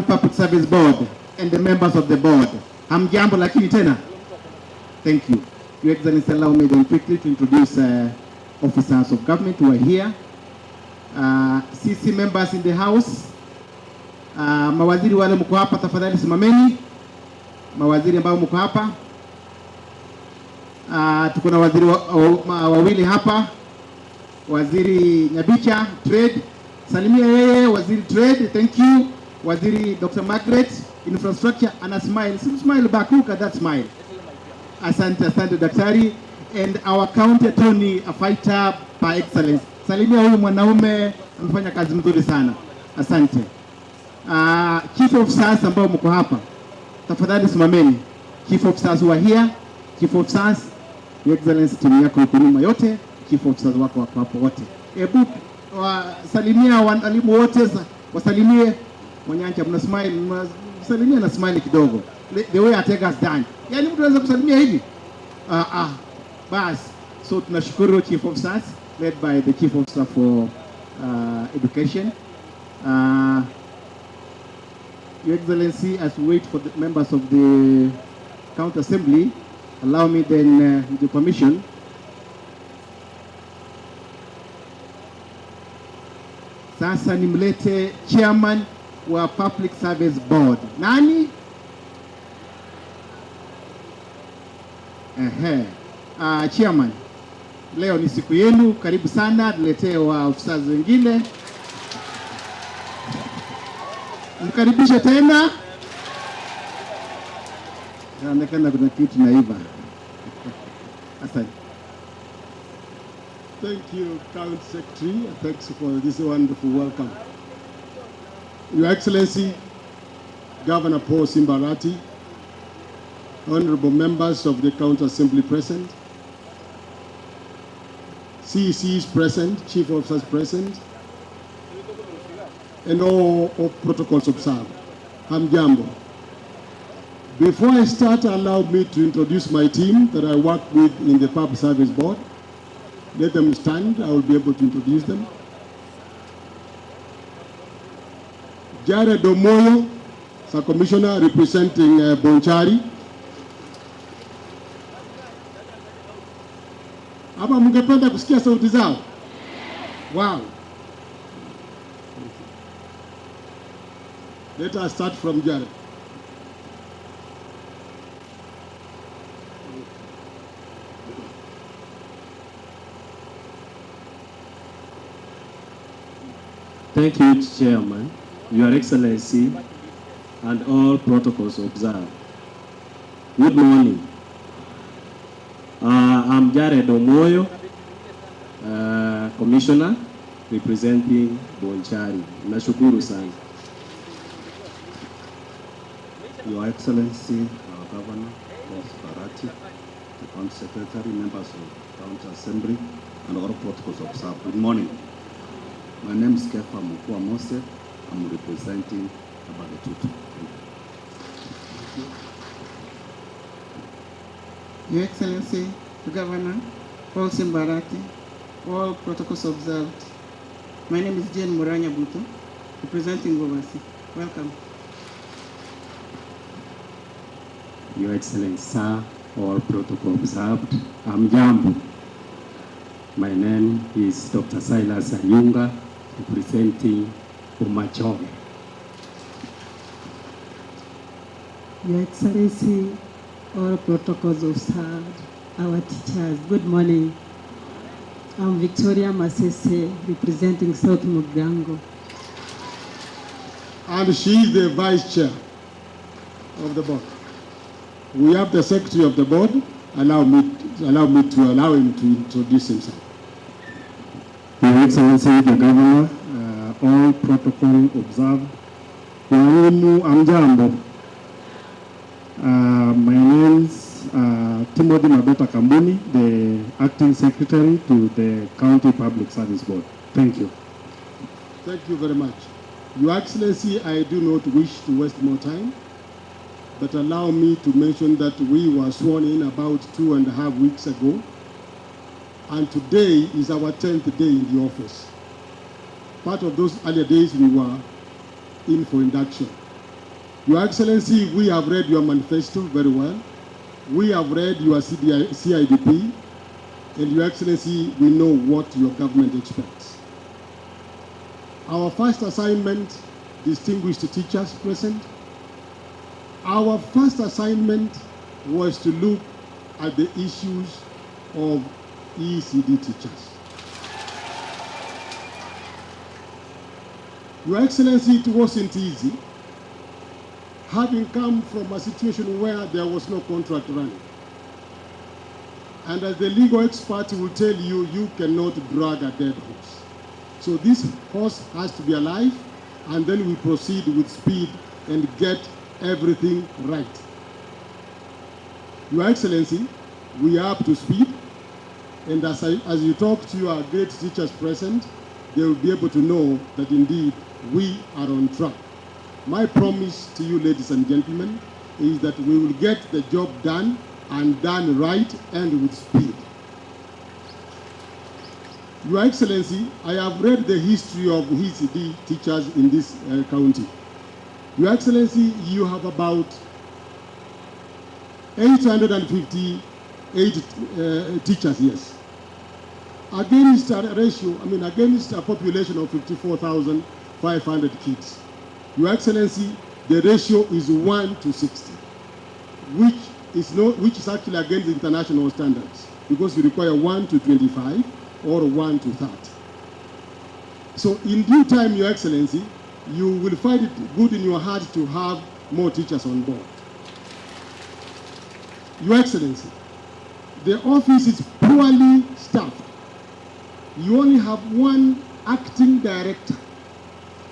Public Service Board and the members of the board. Hamjambo lakini tena. Thank you. Your Excellency, allow me then quickly to introduce officers of government who are here. CC members in the house. Mawaziri wale mko hapa tafadhali simameni. Mawaziri ambao mko hapa. Tuko na waziri wawili hapa. Waziri Nyabicha Trade, salimia yeye Waziri Trade, thank you. Waziri Dr. Margaret Infrastructure, ana smile, smile back, look at that smile. Asante, asante daktari. And our county attorney, a fighter by excellence. Salimia huyu mwanaume, amefanya kazi mzuri sana. Asante. Chief officers ambao mko hapa, tafadhali simameni. Chief officers who are here, chief officers, Your Excellency, timu yako iko nyuma yote, chief officers wako wako hapo wote. Hebu wasalimia walimu wote, wasalimie Mwanyancha, mna smile, mnasalimia na smile kidogo. The way Atega has done. Yaani mtu anaweza kusalimia hivi? Bas. So tunashukuru chief officers led by the chief officer for education. Your Excellency, as we wait for the members of the County Assembly, allow me then, with your permission, sasa nimlete chairman wa Public Service Board. Nani? Ehe. Chairman, leo ni siku yenu, karibu sana, tuletee wa officers wengine. Mkaribishe tena. Inaonekana kuna kitu naiva. Asante. Thank you, County Secretary. Thanks for this wonderful welcome. Your Excellency, Governor Paul Simba Arati, honorable members of the County Assembly present, CECs present, Chief Officers present, and all protocols observed. Hamjambo. Before I start, allow me to introduce my team that I work with in the Public Service Board. Let them stand, I will be able to introduce them. Jared Omoyo is a commissioner representing Bonchari. Ama mungependa kusikia sauti zao? Wow. Let us start from Jared. Thank you, Chairman, Your Excellency, and all protocols observed. Good morning. I'm Jared Omoyo, Commissioner representing Bonchari. Nashukuru sana. Your Excellency, our Governor, Paul Arati, the County Secretary, members of the County Assembly, and all protocols observed. Good morning. My name is Kefa Mukua Mose. I'm representing Abagetutu. Thank you. Your Excellency, the Governor, Paul Simba Arati, all protocols observed. My name is Jane Muranya Buto, representing Bobasi. Welcome. Your Excellency, sir, all protocol observed. Amjambo. My name is Dr. Silas Ayunga, representing Bomachoge. Your Excellency, all protocols observed, our teachers, good morning. I'm Victoria Masese, representing South Mugirango. And she is the vice chair of the board. We have the secretary of the board. Allow me to allow him to introduce himself. Your Excellency, the Governor, all protocol observed. Walimu amjambo. My name is Timothy Mabeta Kambuni, the acting secretary to the County Public Service Board. Thank you. Thank you very much. Your Excellency, I do not wish to waste more time, but allow me to mention that we were sworn in about 2.5 weeks ago, and today is our 10th day in the office. Part of those earlier days we were in for induction. Your Excellency, we have read your manifesto very well. We have read your CIDP, and Your Excellency, we know what your government expects. Our first assignment, distinguished teachers present, our first assignment was to look at the issues of ECD teachers. Your Excellency, it wasn't easy, having come from a situation where there was no contract running. And as the legal expert will tell you, you cannot drag a dead horse. So this horse has to be alive, and then we proceed with speed and get everything right. Your Excellency, we are up to speed, and as you talk to your great teachers present, they will be able to know that indeed we are on track. My promise to you, ladies and gentlemen, is that we will get the job done and done right and with speed. Your Excellency, I have read the history of ECD teachers in this county. Your Excellency, you have about 858 teachers, yes. Against a ratio, I mean, against a population of 54,500 kids. Your Excellency, the ratio is 1 to 60, which is actually against international standards, because you require 1 to 25 or 1 to 30. So in due time, Your Excellency, you will find it good in your heart to have more teachers on board. Your Excellency, the office is poorly staffed. You only have one acting director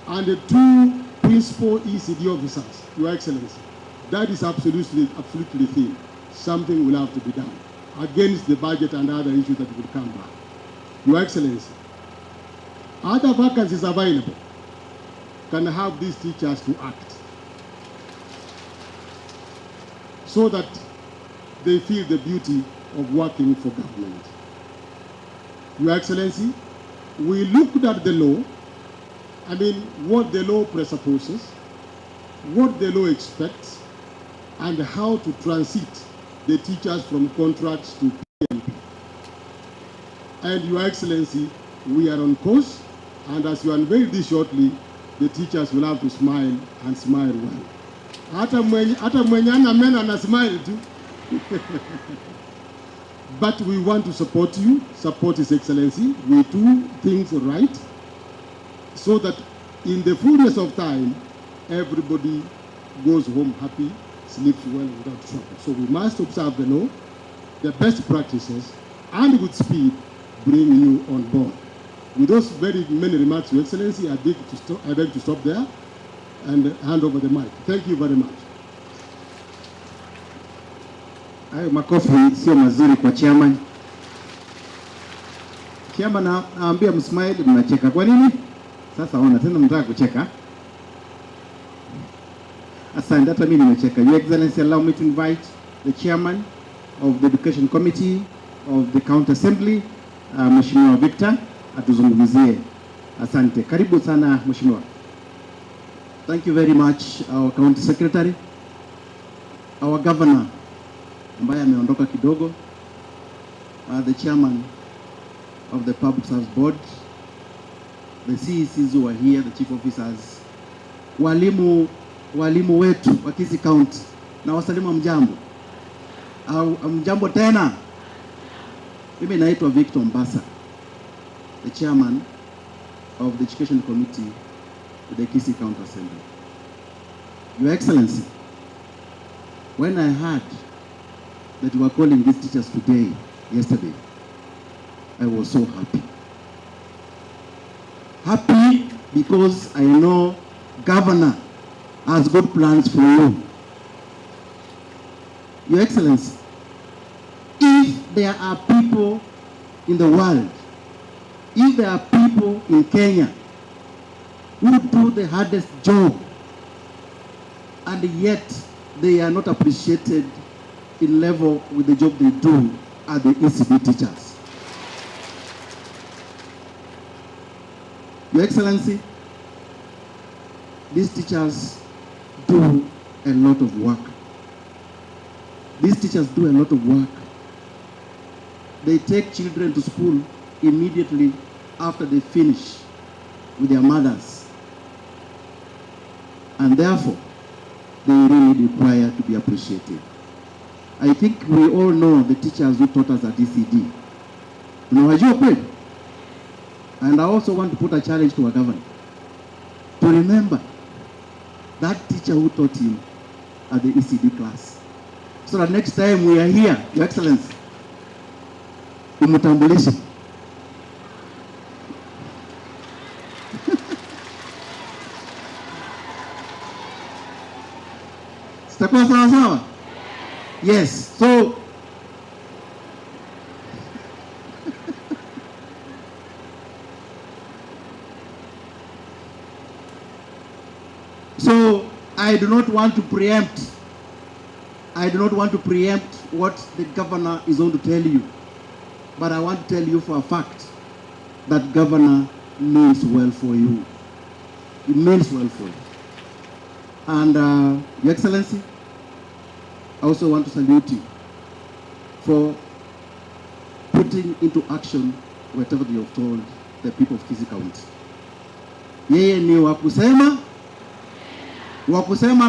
and 2 principal ECD officers, Your Excellency. That is absolutely, absolutely thin. Something will have to be done against the budget and other issues that will come back. Your Excellency, other vacancies available can have these teachers to act so that they feel the beauty of working for government. Your Excellency, we looked at the law, I mean, what the law presupposes, what the law expects, and how to transit the teachers from contracts to PMP. And Your Excellency, we are on course, and as you unveil this shortly, the teachers will have to smile and smile well. Hata mwenye ana meno ana smile too. But we want to support you, support His Excellency. We do things right so that in the fullness of time, everybody goes home happy, sleeps well without trouble. So we must observe the law, the best practices, and with speed, bring you on board. With those very many remarks, Your Excellency, I beg to stop there and hand over the mic. Thank you very much. Hayo makofi sio mazuri kwa chairman. Chairman naambia msmile, mnacheka. Kwa nini? Sasa ona tena mnataka kucheka. Asante, hata mimi nimecheka. Your Excellency, allow me to invite the chairman of the Education Committee of the County Assembly, Mheshimiwa Victor, atuzungumzie. Asante. Karibu sana Mheshimiwa. Thank you very much, our County Secretary, our Governor ambaye ameondoka kidogo, the chairman of the Public Service Board, the CECs who are here, the chief officers, walimu wetu wa Kisii County, na wasalimu mjambo. Au mjambo tena. Mimi naitwa Victor Mbasa, the chairman of the Education Committee of the Kisii County Assembly. Your Excellency, when I heard that you were calling these teachers today, yesterday, I was so happy. Happy because I know Governor has got plans for you. Your Excellency, if there are people in the world, if there are people in Kenya who do the hardest job and yet they are not appreciated in level with the job they do, are the ECD teachers. Your Excellency, these teachers do a lot of work. These teachers do a lot of work. They take children to school immediately after they finish with their mothers. And therefore, they really require to be appreciated. I think we all know the teachers who taught us at ECD. Unawajua kweli? And I also want to put a challenge to our governor to remember that teacher who taught him at the ECD class. So that next time we are here, Your Excellency, umtambulishe. Sitakuwa sawa sawa? Yes. So I do not want to preempt. I do not want to preempt what the governor is going to tell you. But I want to tell you for a fact that governor means well for you. He means well for you. And Your Excellency, I also want to salute you for putting into action whatever you have told the people of Kisii County. Yeye ni wa kusema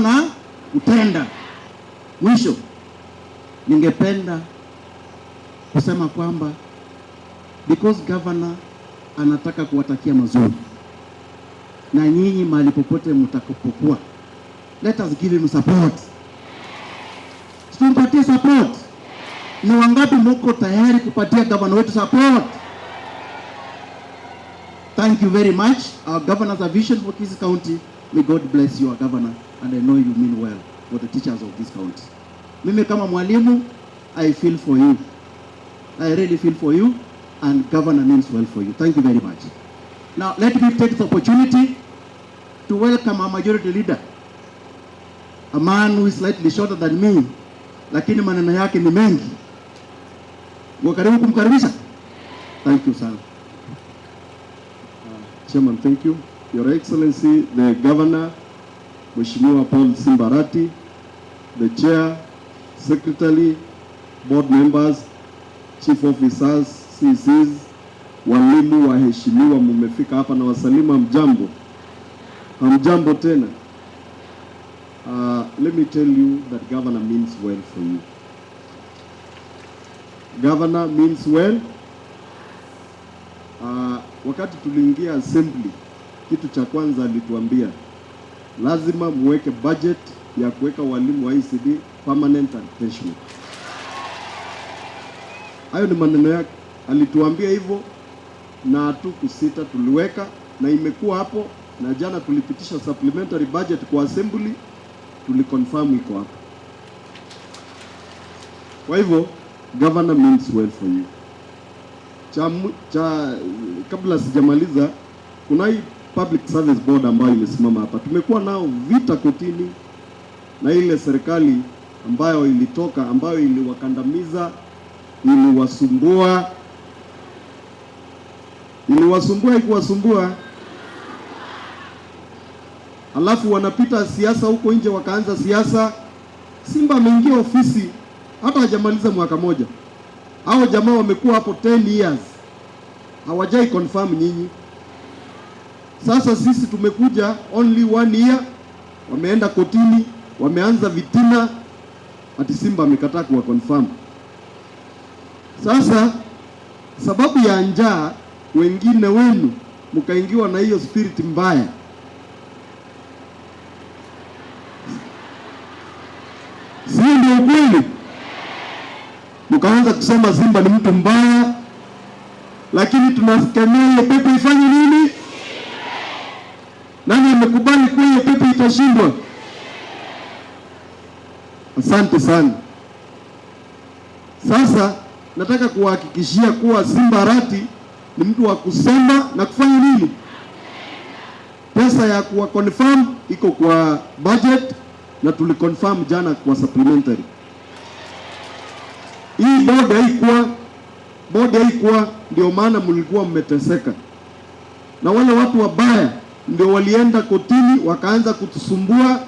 na kutenda. Mwisho, ningependa kusema kwamba because governor anataka kuwatakia mazuri, na nyinyi mahali popote mtakapokuwa, let us give him support. Tumpatie support. Ni wangapi mko tayari kupatia governor wetu support? Thank you very much. Our governor's a vision for Kisii County. May God bless you, our governor, and I know you mean well for the teachers of this county. Mimi kama mwalimu, I feel for you. I really feel for you, and governor means well for you. Thank you very much. Now, let me take this opportunity to welcome our majority leader, a man who is slightly shorter than me, lakini maneno yake ni mengi. Karibu kumkaribisha. Thank you, sir. Chairman, thank you. Your Excellency, the Governor, Mheshimiwa Paul Simba Arati, the Chair, Secretary, Board members, Chief Officers, CCs, walimu waheshimiwa, mumefika hapa nawasalimu, hamjambo. Hamjambo tena. Let me tell you that governor means well for you. Governor means well. Wakati tuliingia assembly, kitu cha kwanza alituambia lazima muweke budget ya kuweka walimu wa ECD permanent and pensionable. Hayo ni maneno yake, alituambia hivyo na hatukusita, tuliweka na imekuwa hapo, na jana tulipitisha supplementary budget kwa assembly, tuliconfirm iko hapo. Kwa hivyo governor means well for you. Kabla sijamaliza, kuna hii Public Service Board ambayo imesimama hapa. Tumekuwa nao vita kotini na ile serikali ambayo ilitoka, ambayo iliwakandamiza, iliwasumbua, iliwasumbua, ikuwasumbua. Alafu wanapita siasa huko nje, wakaanza siasa. Simba ameingia ofisi hata hajamaliza mwaka moja. Hao jamaa wamekuwa hapo 10 years, hawajai confirm nyinyi. Sasa sisi tumekuja only 1 year, wameenda kotini, wameanza vitina, ati Simba amekataa kuwa confirm. Sasa sababu ya njaa, wengine wenu mkaingiwa na hiyo spirit mbaya. Si ndio ukweli? Mkaanza kusema Simba ni mtu mbaya, lakini tunakemea hiyo pepo ifanye nini? Nani amekubali kuwa hiyo pepo itashindwa? Asante sana. Sasa nataka kuwahakikishia kuwa Simba Arati ni mtu wa kusema na kufanya nini? Pesa ya kuwa confirm iko kwa budget na tuliconfirm jana kwa supplementary. Hii board haikuwa, ndio maana mlikuwa mmeteseka. Na wale watu wabaya ndio walienda kotini wakaanza kutusumbua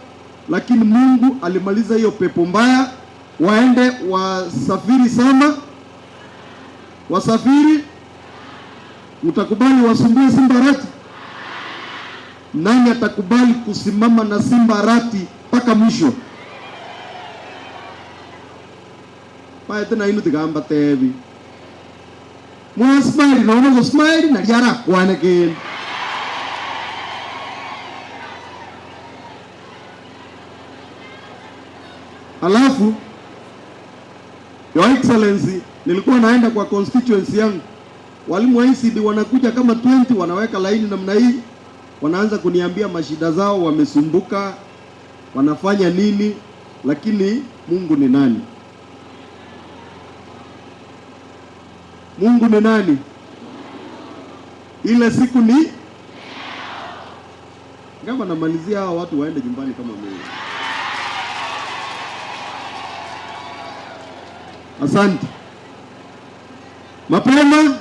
Lakini Mungu alimaliza hiyo pepo mbaya, waende wasafiri sana, wasafiri. Mtakubali wasumbue Simba Arati? Nani atakubali kusimama na Simba Arati mpaka mwisho? Pae tena inu tigamba tebi mwa smile naona go smile na liara kwane kende. Alafu Your Excellency, nilikuwa naenda kwa constituency yangu, walimu wa ECD wanakuja kama 20 wanaweka laini namna hii, wanaanza kuniambia mashida zao, wamesumbuka, wanafanya nini, lakini Mungu ni nani? Mungu ni nani? Ile siku ni kama namalizia hawa watu waende nyumbani kama mimi. Asante. Mapema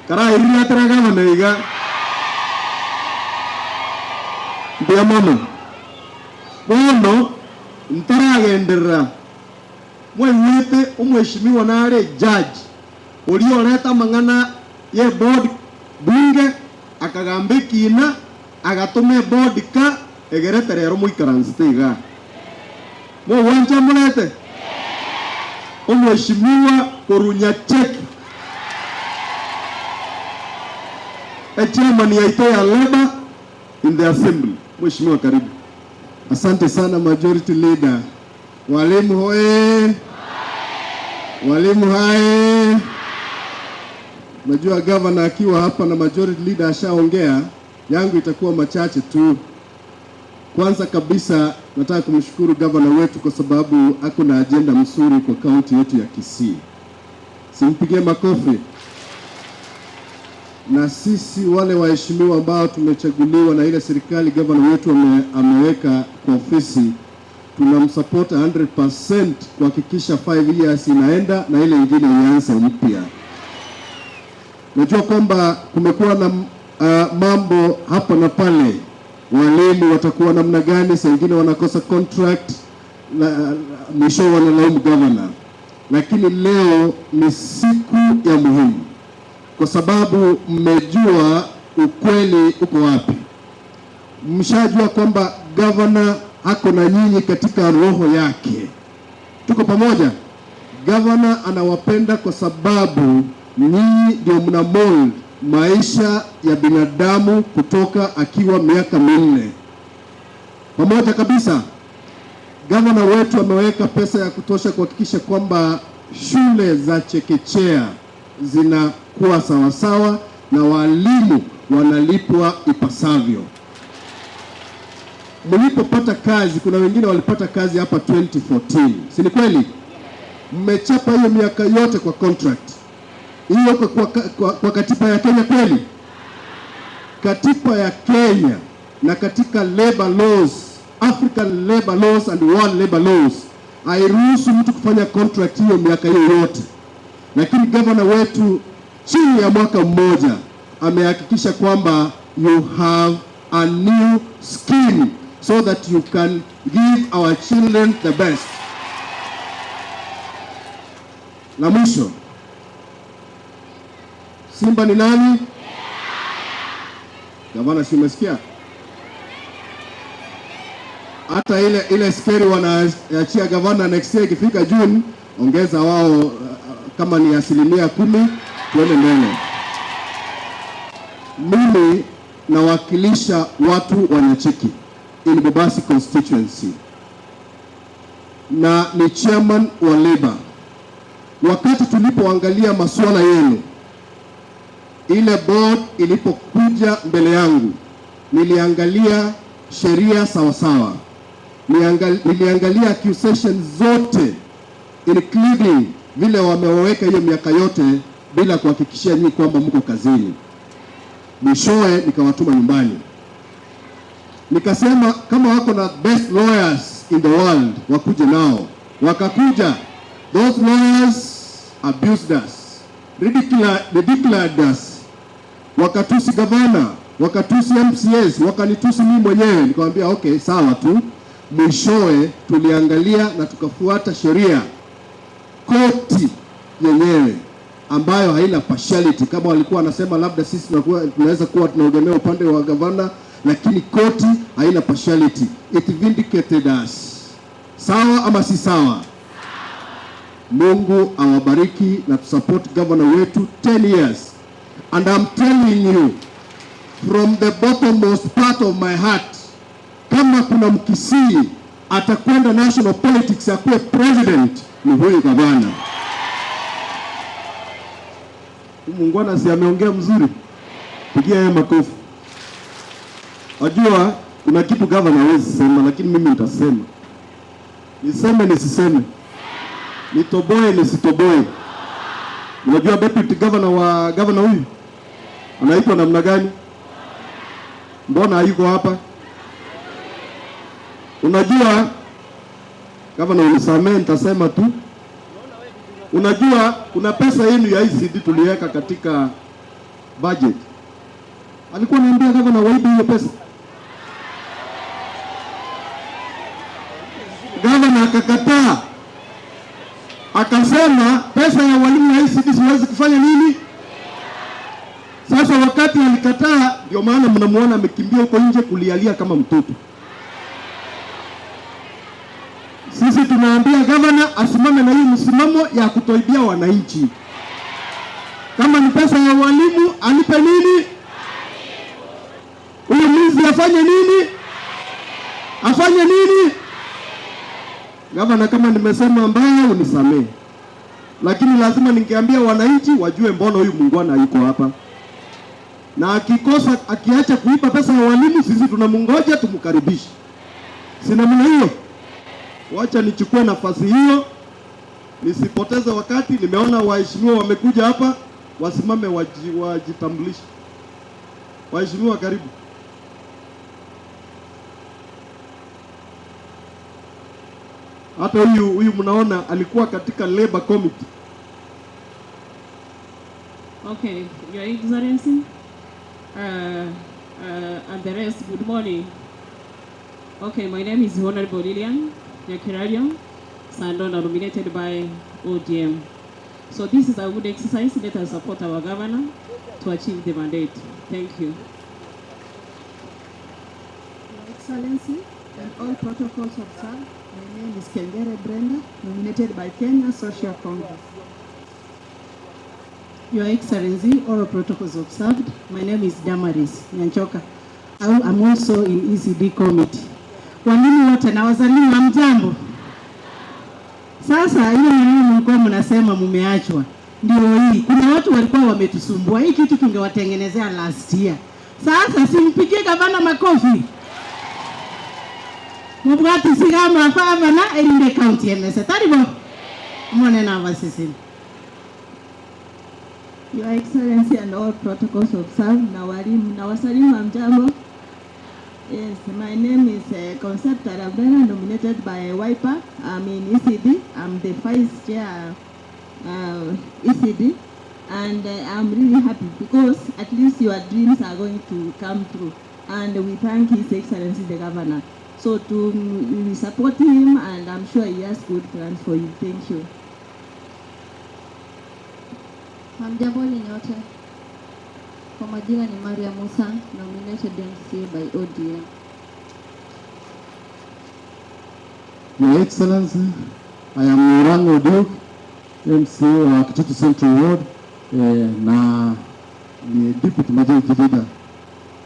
kara iriatara kama neiga ndia mono bono ntaragenderera mwaigwete omweshimiwa nare judge oria oreta mang'ana ye board bunge akagamba ekina agatuma eboard ka egerete rero moikaransete iga mogwancha morete omweshimiwa korunya cheki chairman yaito ya labor in the assembly. Mheshimiwa, karibu. Asante sana Majority Leader. Walimu hoye! Walimu hae! Najua governor akiwa hapa na Majority Leader ashaongea, yangu itakuwa machache tu. Kwanza kabisa nataka kumshukuru governor wetu kwa sababu ako na agenda mzuri kwa kaunti yetu ya Kisii. Simpigie makofi. Na sisi wale waheshimiwa ambao tumechaguliwa na ile serikali governor wetu ameweka kwa ofisi, tunamsupport 100% kuhakikisha 5 years inaenda na ile ingine ianze mpya. Najua kwamba kumekuwa na mambo hapa na pale, walimu watakuwa namna gani, saa ingine wanakosa contract na mwisho wanalaumu governor. Lakini leo ni siku ya muhimu kwa sababu mmejua ukweli uko wapi. Mshajua kwamba governor ako na nyinyi katika roho yake. Tuko pamoja. Governor anawapenda kwa sababu nyinyi ndio mna mold maisha ya binadamu kutoka akiwa miaka 4. Pamoja kabisa. Governor wetu ameweka pesa ya kutosha kuhakikisha kwamba shule za chekechea zinakuwa sawasawa na walimu wanalipwa ipasavyo. Mlipopata kazi, kuna wengine walipata kazi hapa 2014, si ni kweli? Mmechapa hiyo miaka yote kwa contract hiyo kwa katiba ya Kenya kweli? Katiba ya Kenya na katika labor laws, African labor laws and world labor laws hairuhusu mtu kufanya contract hiyo miaka hiyo yote. Lakini governor wetu chini ya mwaka mmoja amehakikisha kwamba you have a new scheme so that you can give our children the best. La mwisho, Simba ni nani? Gavana, si umesikia? Hata ile skeri wanaachia gavana next year ikifika June, ongeza wao kama ni 10%, tuende mbele. Mimi nawakilisha watu wa Nyacheki in Bobasi constituency na ni chairman wa labor. Wakati tulipoangalia masuala yenu, ile board ilipokuja mbele yangu, niliangalia sheria sawasawa, niliangalia accusation zote including vile wameweka hiyo miaka yote bila kuhakikishia nyinyi kwamba mko kazini. Mwishowe nikawatuma nyumbani, nikasema kama wako na best lawyers in the world wakuje nao. Wakakuja, those lawyers abused us, ridiculed us, wakatusi gavana, wakatusi MCAs, wakanitusi mimi mwenyewe. Nikamwambia okay, sawa tu. Mwishowe tuliangalia na tukafuata sheria, koti yenyewe ambayo haina partiality, kama walikuwa wanasema labda sisi tunaweza kuwa tunaegemea upande wa gavana, lakini koti haina partiality, it vindicated us. Sawa ama si sawa? Mungu awabariki na tusupport governor wetu 10 years. And I'm telling you from the bottommost part of my heart, kama kuna Mkisii atakwenda national politics akuwe president ni huyu gavana. Muungwana si ameongea mzuri? Pigia yeye makofi. Najua kuna kitu gavana hawezi sema, lakini mimi nitasema. Niseme nisiseme? Nitoboe nisitoboe? Unajua deputy governor wa governor huyu anaitwa namna gani? Mbona hayuko hapa? Unajua governor, unisamee, nitasema tu. Unajua kuna pesa yenu ya ECD tuliweka katika budget. Alikuwa anaambia governor waibe hiyo pesa. Governor akakataa. Akasema pesa ya walimu ya ECD siwezi kufanya nini? Sasa wakati alikataa, ndio maana mnamuona amekimbia huko nje kulialia kama mtoto. Sisi tunaambia governor asimame na hiyo msimamo ya kutoibia wananchi. Kama ni pesa ya walimu alipe nini? Huyu mwizi afanye nini? Afanye nini? Gavana, kama nimesema mbaya unisamee, lakini lazima ningeambia wananchi wajue mbona huyu muungwana yuko hapa. Na akikosa, akiacha kuiba pesa ya walimu, sisi tunamngoja tumkaribishe. Si namna hiyo? Wacha nichukue nafasi hiyo nisipoteze wakati. Nimeona waheshimiwa wamekuja hapa, wasimame wajitambulishe. Waheshimiwa, karibu. Hata huyu mnaona alikuwa katika Labor Committee. Okay, Your Excellency, and the rest, good morning. Okay, my name is Honorable Lilian Nyakerario, Sandona, nominated by ODM. So this is a good exercise. Let us support our governor to achieve the mandate. Thank you. Your Excellency, and all protocols observed, my name is Kengere Brenda, nominated by Kenya Social Congress. Your Excellency, all protocols observed, my name is Damaris Nyanchoka. I'm also in ECD committee. Walimu wote na wazalimu, hamjambo? Sasa ile maneno mlikuwa mnasema mumeachwa, ndio hii. Kuna watu walikuwa wametusumbua, hii kitu tungewatengenezea last year. Sasa simpigie gavana makofi. Mubwati sigama fama na erinde county emese. Taribo. Mwone na wasisi. Your Excellency and all protocols observed, na walimu na wasalimu hamjambo. Yes, my name is Concepta Ravera, nominated by Wiper. I'm in ECD. I'm the vice chair ECD, and I'm really happy because at least your dreams are going to come true. And we thank His Excellency the Governor. So we support him, and I'm sure he has good plans for you. Thank you. Hamjamboni nyote. Kwa majina ni Maria Musa, nominated MCA by ODM. Your Excellency, I am Murango Duke, MCA wa Kitutu Central Ward, na ni Deputy Majority Leader.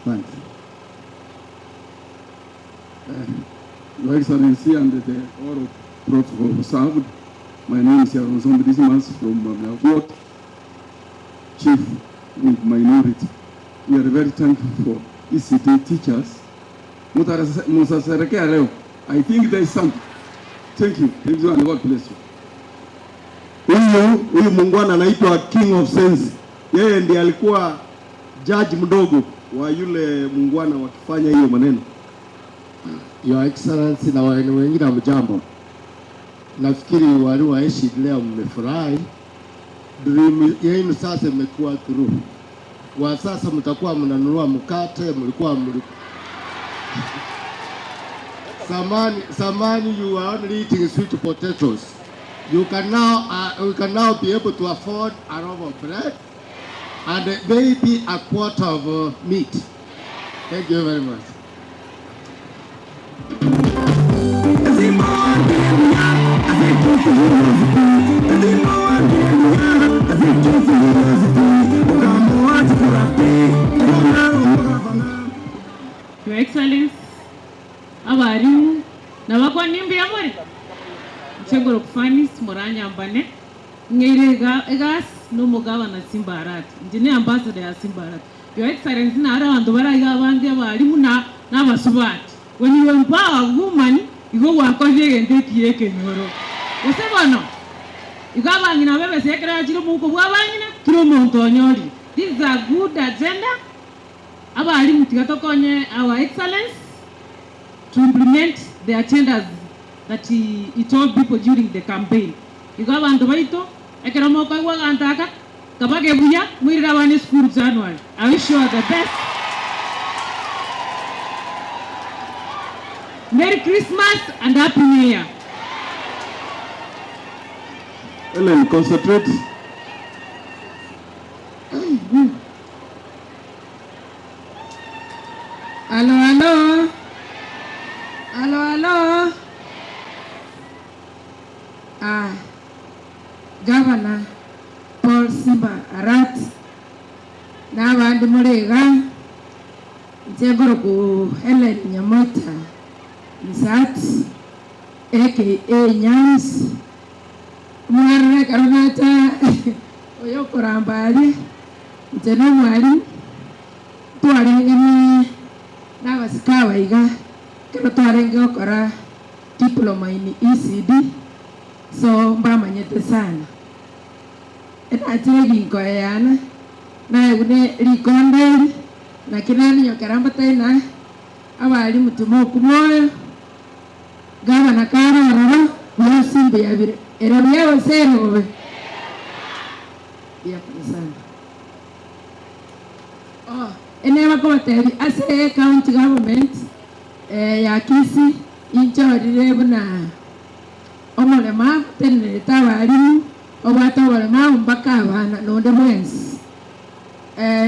Thanks. Your Excellency and the all protocol observed, my name is Aaron Dismas from Ward, Chief with Minority. We are very thankful for ECD teachers. Mutasherekea leo. I think there is something. Thank you. Thank you and God bless you. Huyu muungwana anaitwa King of Sense. Yeye ndiye alikuwa judge mdogo wa yule muungwana wakifanya hiyo maneno. Your Excellency na wageni wengine hamjambo. Nafikiri walimu wa ECD leo mmefurahi. Dream yenu sasa imekuwa through. Wa sasa mtakuwa mnanunua mkate, mlikuwa Zamani you are only eating sweet potatoes. You can now we can now be able to afford a loaf of bread and maybe a quarter of meat. Thank you very much. Your Excellency, abarimu nabakwa nimbi yamore nchengoro kufanis moranya mbane ng'eire egas n'omugabana Simba Arati njine ambassador ya Simba Arati. Your Excellency, na abantu baraiga abandi abarimu na n'abasubati. When you empower a woman, you go work on the and take ye kenyoro. Osebono igabangina bebe sekera chiro muko bwabangina kiro muntu onyori. This is a good agenda. Abarimu tigatokonye our Excellence to implement the agendas that he told people during the campaign. Igo abantu baito ekero mokoigwa gantaka kabage buya mwirira abana school January. I wish you all the best. Merry Christmas and Happy New Year. Ellen, concentrate. Hello, hello. Hello, hello. Governor Paul Simba Arati n'abandi muriga nzengoro ku Helen Nyamota Misati aka Nyams mwarire karunata oyo kurambali nje n'omwalimu twarengene n'abasika baiga kero twarenge gokora diploma in ECD so mbamanyete sana enachire ginkoeyana naegune rikonderi nakinani nyokeramba taina abalimu tumokumoyo gavana karororo barasimbe yabire erero yabaserobe yakusana. Oh, eneba kobateri ase county government ya Kisii inchorire buna omolema tenereta abalimu obwate obolemabu mpaka abana nonde bwensi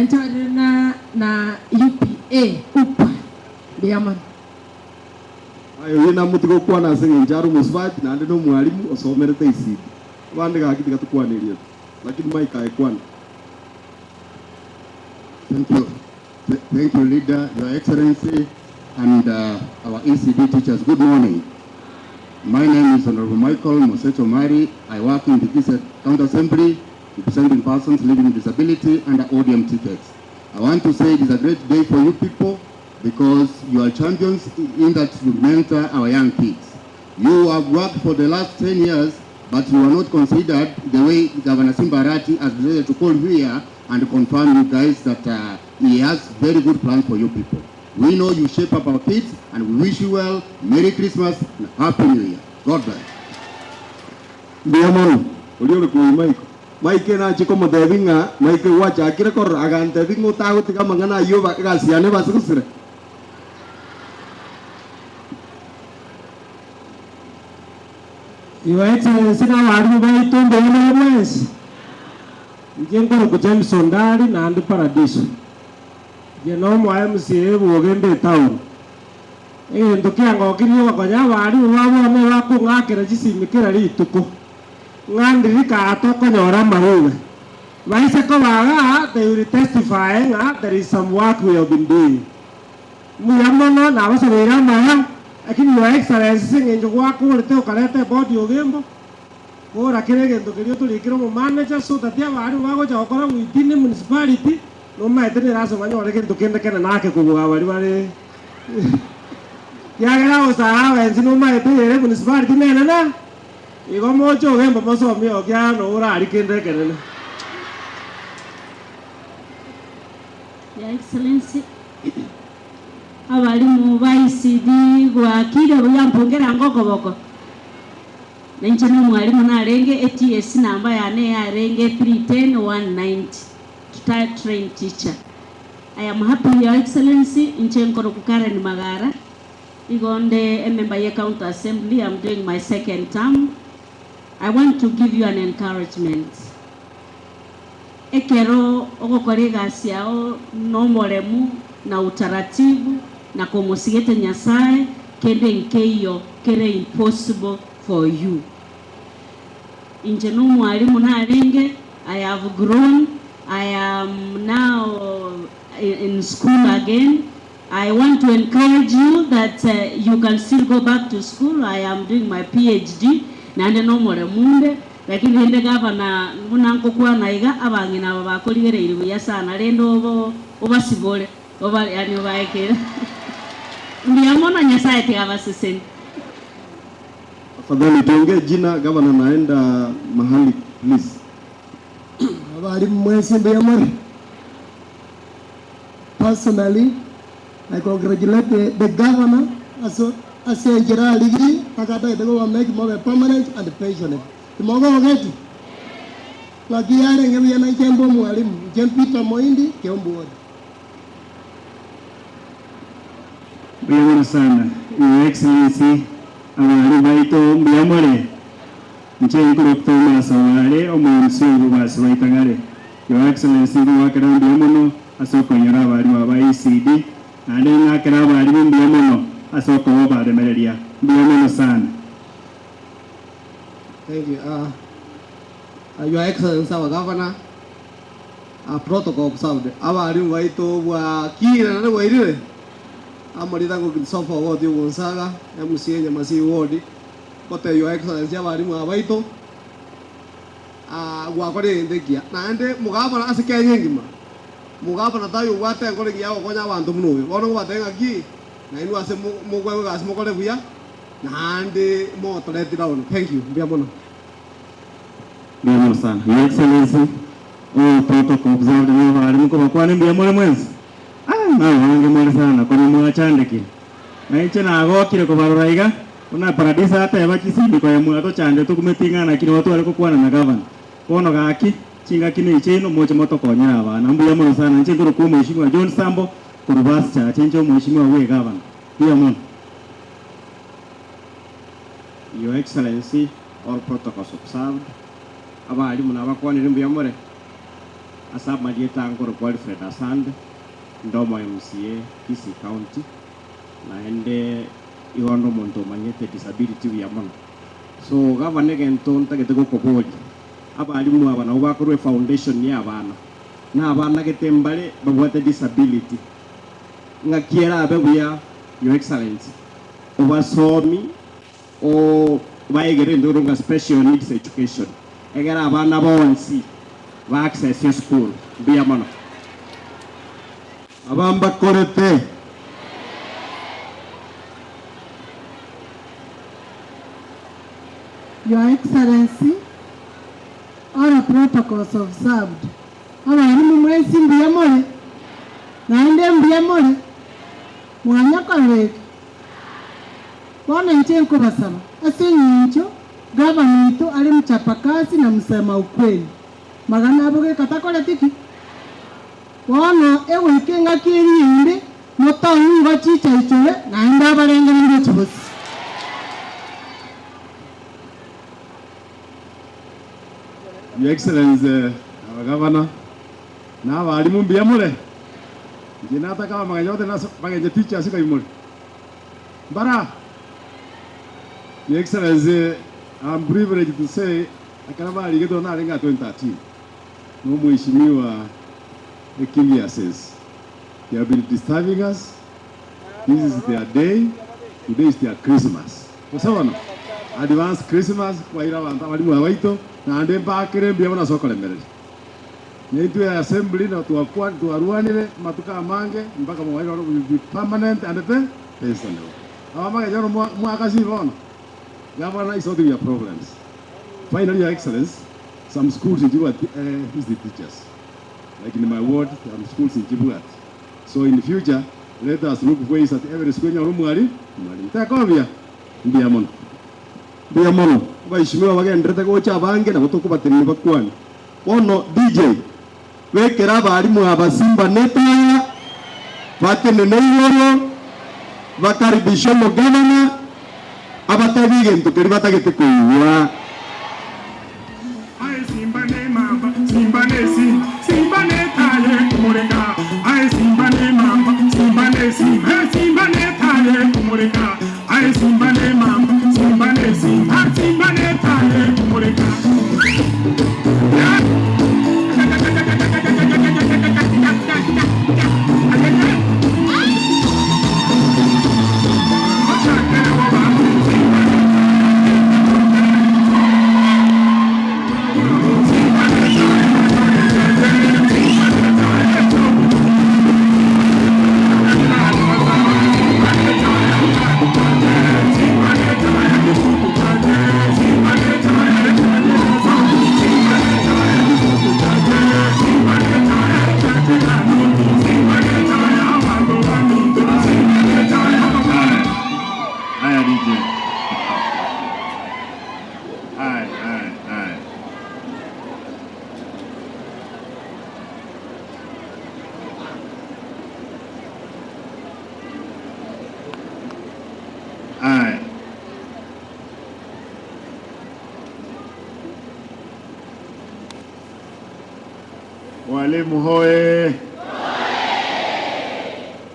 nchorire na UPA UPA biamon ayo wina mutigo kwana ase njaru musbati nande no mwalimu osomerete ECD abandi gakitiga tukwanirie lakini Mike aikwana. Thank you. Thank you, Leader, Your Excellency, and our ECD teachers. Good morning. My name is Honorable Michael Moseto Mari. I work in the Kisii County Assembly, representing persons living with disability under ODM tickets. I want to say it is a great day for you people because you are champions in that you mentor our young kids. You have worked for the last 10 years, but you are not considered the way Governor Simba Arati has decided to call you here and confirm you guys that he has very good plans for you people. We know you shape up our kids, and we wish you well. Merry Christmas and Happy New Year. God bless. Ndiamano, ulio kuyi Mike. Mike na chiko modevinga, Mike wacha akire kor agante vingo tago tika mangana yo bagasiane basukusire. Your Excellency na walimu baitu mbele mwezi. Njengo ku James Ondari na andi Paradiso. Jeno mwa MCA bugende town. Ndukia ngokirie bakonya walimu babone bakung'akera chisimikira rituko. Ng'andirika atokonyora maruwe. Baise ko baga they will testify nga there is some work we have been doing. Muyamono na basabira maya lakini Your Excellency ng'enjo gwakurete ukarete body ogembo kora kire gento kirio turikire mu manager so that abarimu bagocha gokora within the municipality no maete nirasoma nyore gento kende kene nake kubuga bari bari kiagera gosara wensi no maete yere municipality nene na igo mocho ogembo mosomi okia no urari kende kenene. Your Excellency, abarimu ba ECD gwakire buyampongera ngokoboko nenche no mwalimu narenge ATS namba yane yarenge 310 190 retired trained teacher. I am happy, Your Excellency, Nchenkoro Karen Magara, Igonde, a member of County Assembly. I'm doing my second term. I want to give you an encouragement. Ekero ogokorega siao no moremu na utaratibu na komosigete Nyasaye kende nkeiyo kere impossible for you. Inje no mwalimu narenge, I have grown. I am now in school again. I want to encourage you that you can still go back to school. I am doing my PhD. Nande no more munde, lakini hende gavana munanko na iga abangina babakoligere iribuya sana rendo obo obasibole oba yani obaekera. Ndiyamona Nyasaye tigabaseseni. Afadhali tuongee jina gavana naenda mahali please. Habari mwese mbiyamore. Personally, I congratulate the governor as a general degree, akata itego make more permanent and pensionable. Timogo ogeti. Lakini ngebi na chembo mwalimu, Peter Moindi Keumbu ward. Mbiyamore sana, Your Excellency, abali baito mbiyamore. Nchenkuru Thomas Awale omunsi obubasi baitagare. Your Excellency ngwakera mbiyamono asoko nyora abali ba ECD nande ngakera abali mbiyamono asoko baremereria mbiyamono sana. Thank you. Your Excellency, our Governor, protocol observed. Abali baito bwa kira na bwairire. Amalithango Christopher Ward Gonzaga, MCA Nyamasi Ward. Kote Your Excellency abalimu abaito gwakore ndekia naende mugabana ase Kenya ngima mugabana tayo gwate ngore ngia gokonya abanto muno bono gwatenga ki na inu ase mugwe gasi mukore buya naende motoretira ono. Thank you. Mbia mono. Mbia mono sana. Your Excellency, all protocol observed ni abalimu ko bakwane mbia mono mwenzi. Ah, na wange mono sana kono mwachandiki. Na iche na agokire kobarora iga una paradisa hata yabakisindi kwa yamu atochande tukumetingana kini watu waliko kuwana na governor kono gaki chinga kini ichino moja moto konya abana mbuya mono sana nche nguru kwa mheshimiwa John Sambo kurubasi cha chenjo mheshimiwa we governor mbuya mono. Your Excellency, all protocols observed. Abalimu nabakwanire mbuya more asaba malieta nguru kwa Alfred Asande ndomo MCA Kisii County naende igondo muntu manyete disability ya mono. So governor gento ntagete gukobori abalimu aba nabo bakorwe foundation ya abana na abana getembale babwate disability ngakiera abe buya. Your Excellency obasomi o baegere ndurunga special needs education egera abana bonsi ba access your school buya mono. Abamba korete. Your Excellency, all protocols observed. Abalimu mwesi mbiyamore naende mbiyamore mwanyakoreke bona nche nkobasaba ase eng'encho gavana oito ari mchapakazi na msema ukweli magana aboge katakoretiki bono ewiki ng'aki erinde motoingwa chicha ichore naende abarengerire chibosi. Your Excellency, our Governor, na abalimu mbiyamore nje nataka magenyote na magenye teachers ikaimore bara. Your Excellency, I'm privileged to say akaraba ligeto na renga 2013 no mheshimiwa Ekilia says they have been disturbing us. This is their day. Today is their Christmas. Usawana advance Christmas kwa ira abantu abalimu abaito na ande mbakire mbiyabona soko lemerere Neitwe ya assembly na tuwakwa tuwaruanire matuka amange mpaka mwairo will be permanent and personal. Abamage joro mwaka sibono. Governor is solving your problems. Finally, Your Excellence, some schools in Jibuat, is the teachers. Like in my ward, some schools in Jibuat. So in the future, let us look ways at every school in Rumwari. Mwalim. Ndiamono. Ndiamono. Waheshimiwa wagenderete gocha abange na gotuko batenene bakwani. Bono DJ. Bekera abalimu abasimba netaya batenene igoro bakaribisha omogavana abatabige ntukeri batagete kuigwa. Simba ne mamba, simba ne simba, simba ne taye kumureka. Aye simba ne mamba, simba ne simba, simba ne taye kumureka. Aye simba ne mamba, simba ne simba, simba ne taye kumureka. Walimu hoe!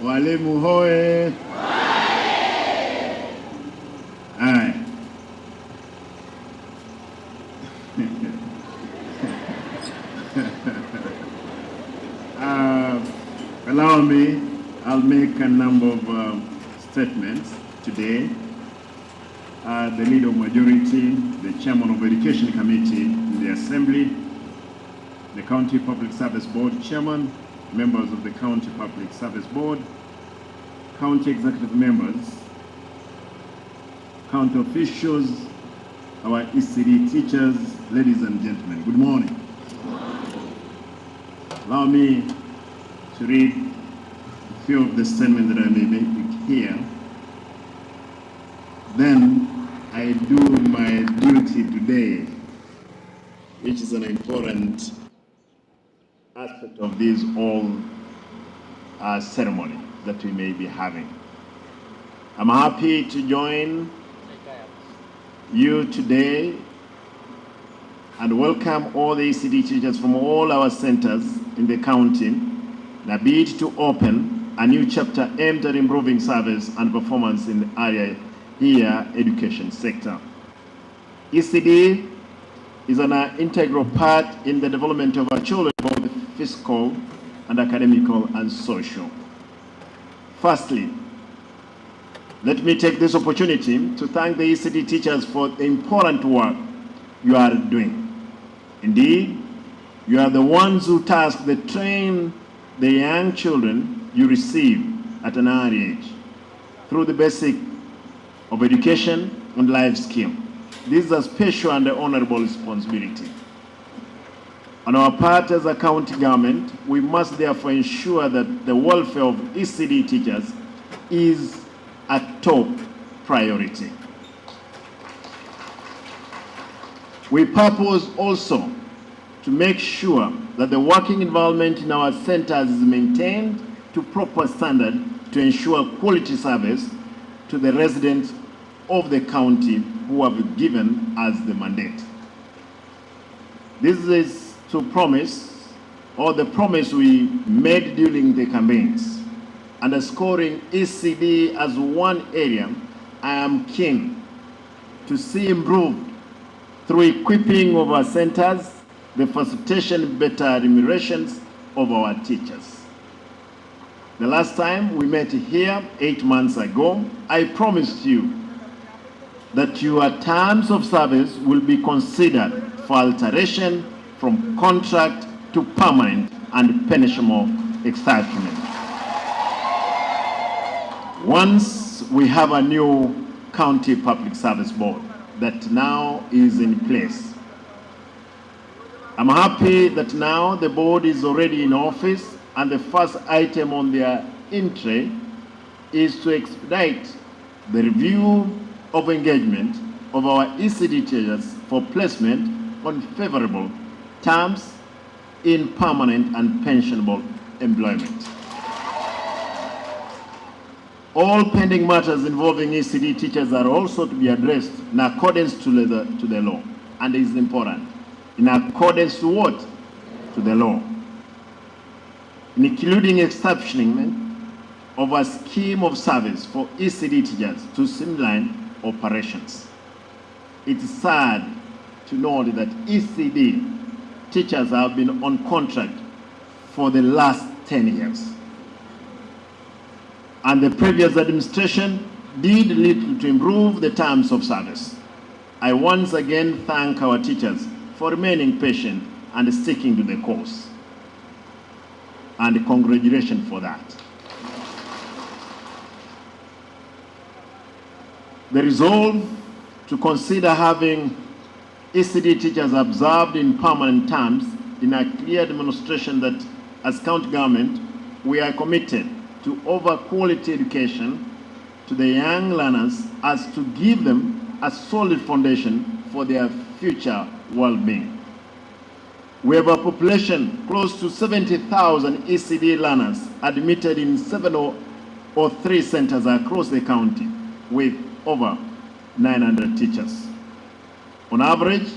Walimu hoe! Aye. Allow me, I'll make a number of statements today. The leader of majority, the chairman of Education Committee in the Assembly, the County Public Service Board Chairman, members of the County Public Service Board, county executive members, county officials, our ECD teachers, ladies and gentlemen, good morning. Allow me to read a few of the statements that I may make here. Then I do my duty today, which is an important aspect of this all ceremony that we may be having. I'm happy to join you today and welcome all the ECD teachers from all our centers in the county in a bid to open a new chapter aimed at improving service and performance in the area here education sector. ECD is an integral part in the development of our children, both physical and academical and social. Firstly, let me take this opportunity to thank the ECD teachers for the important work you are doing. Indeed, you are the ones who task to train the young children you receive at an early age through the basic of education and life skill. This is a special and honorable responsibility. On our part as a county government, we must therefore ensure that the welfare of ECD teachers is a top priority. We purpose also to make sure that the working environment in our centers is maintained to proper standard to ensure quality service to the residents of the county who have given us the mandate. This is to promise, or the promise we made during the campaigns, underscoring ECD as one area I am keen to see improved through equipping of our centers, the facilitation better remunerations of our teachers. The last time we met here 8 months ago, I promised you that your terms of service will be considered for alteration from contract to permanent and pensionable excitement. Once we have a new county public service board that now is in place. I'm happy that now the board is already in office, and the first item on their entry is to expedite the review of engagement of our ECD teachers for placement on favorable terms in permanent and pensionable employment. All pending matters involving ECD teachers are also to be addressed in accordance to the law. And it is important. In accordance to what? To the law. Including establishment of a scheme of service for ECD teachers to streamline operations. It's sad to note that ECD teachers have been on contract for the last 10 years. And the previous administration did little to improve the terms of service. I once again thank our teachers for remaining patient and sticking to the course. And congratulations for that. The resolve to consider having ECD teachers absorbed in permanent terms in a clear demonstration that as county government, we are committed to over quality education to the young learners as to give them a solid foundation for their future well-being. We have a population close to 70,000 ECD learners admitted in 703 centers across the county with over 900 teachers. On average,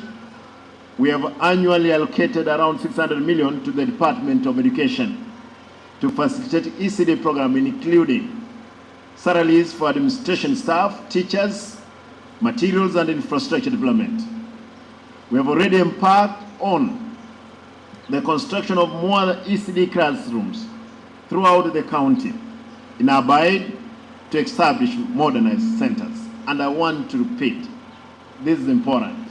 we have annually allocated around 600 million to the Department of Education to facilitate ECD program, including salaries for administration staff, teachers, materials and infrastructure development. We have already embarked on the construction of more ECD classrooms throughout the county in our bid to establish modernized centers. And I want to repeat, this is important,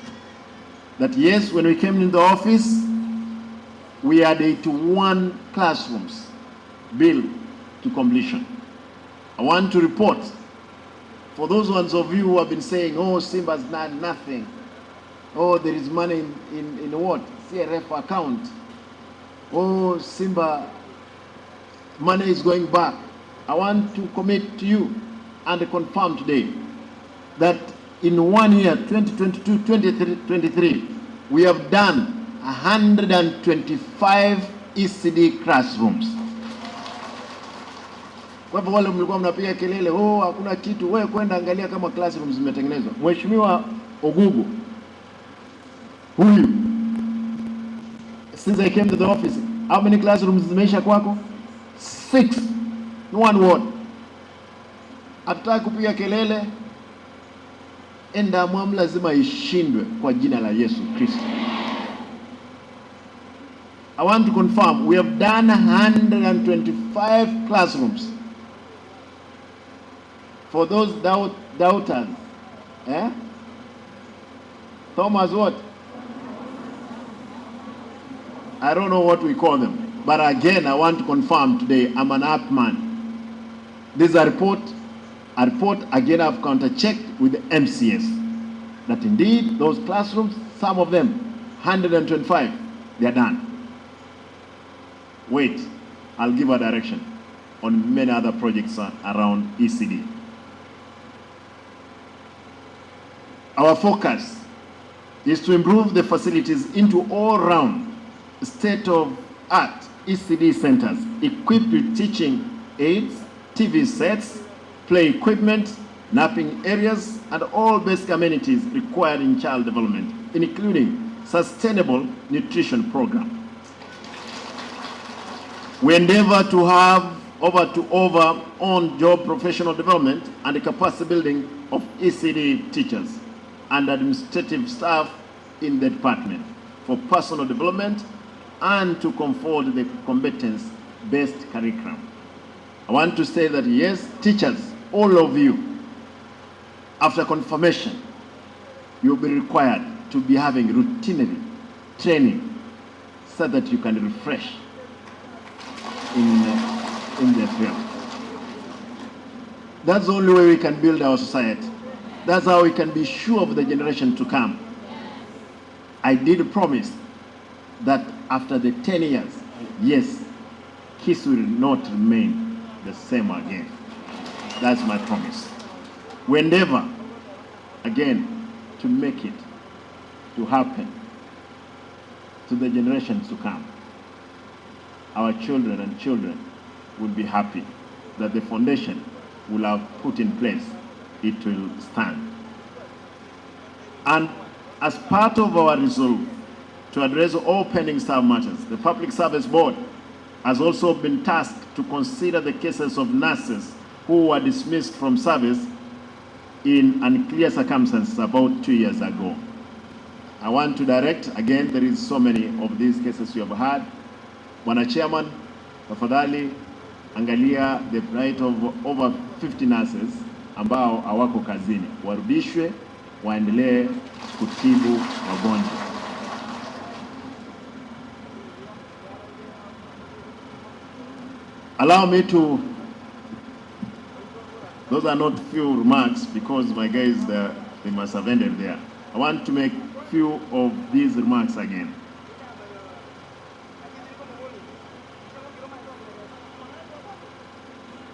that yes, when we came into the office, we had 81 classrooms built to completion. I want to report, for those ones of you who have been saying, oh, Simba's done nothing. Oh, there is money in what? CRF account. Oh, Simba, money is going back. I want to commit to you and confirm today that in 1 year, 2022-2023, we have done 125 ECD classrooms. Kwa hivyo wale mlikuwa mnapiga kelele, oh, hakuna kitu, wewe kwenda angalia kama classrooms zimetengenezwa. Mheshimiwa Ogugu, huyu, since I came to the office, how many classrooms zimeisha kwako? 6. No one word. Hatutaki kupiga kelele. Endamwamu lazima ishindwe kwa jina la Yesu Kristo. I want to confirm we have done 125 classrooms. For those doubters, eh? Thomas what? I don't know what we call them. But again, I want to confirm today, I'm an up man. This is a report. A report, again, I've counter-checked with the MCS that indeed those classrooms, some of them, 125, they are done. Wait, I'll give a direction on many other projects around ECD. Our focus is to improve the facilities into all-round, state-of-art ECD centers equipped with teaching aids, TV sets, play equipment, napping areas, and all basic amenities required in child development, including sustainable nutrition program. We endeavor to have over on-job professional development and the capacity building of ECD teachers and administrative staff in the department for personal development and to comfort the competence-based curriculum. I want to say that yes, teachers, all of you, after confirmation, you'll be required to be having routinely training so that you can refresh in the field. That's the only way we can build our society. That's how we can be sure of the generation to come. I did promise that after the 10 years, yes, Kisii will not remain the same again. That's my promise. We endeavor, again, to make it to happen to the generations to come. our children and children will be happy that the foundation will have put in place, it will stand. And as part of our resolve to address all pending staff matters, the Public Service Board has also been tasked to consider the cases of nurses who were dismissed from service in unclear circumstances about 2 years ago. I want to direct, again, there is so many of these cases you have had. Bwana Chairman, tafadhali angalia the right of over 50 nurses ambao hawako kazini, warudishwe waendelee kutibu wagonjwa. Allow me to, those are not few remarks because my guys, they must have ended there. I want to make few of these remarks again.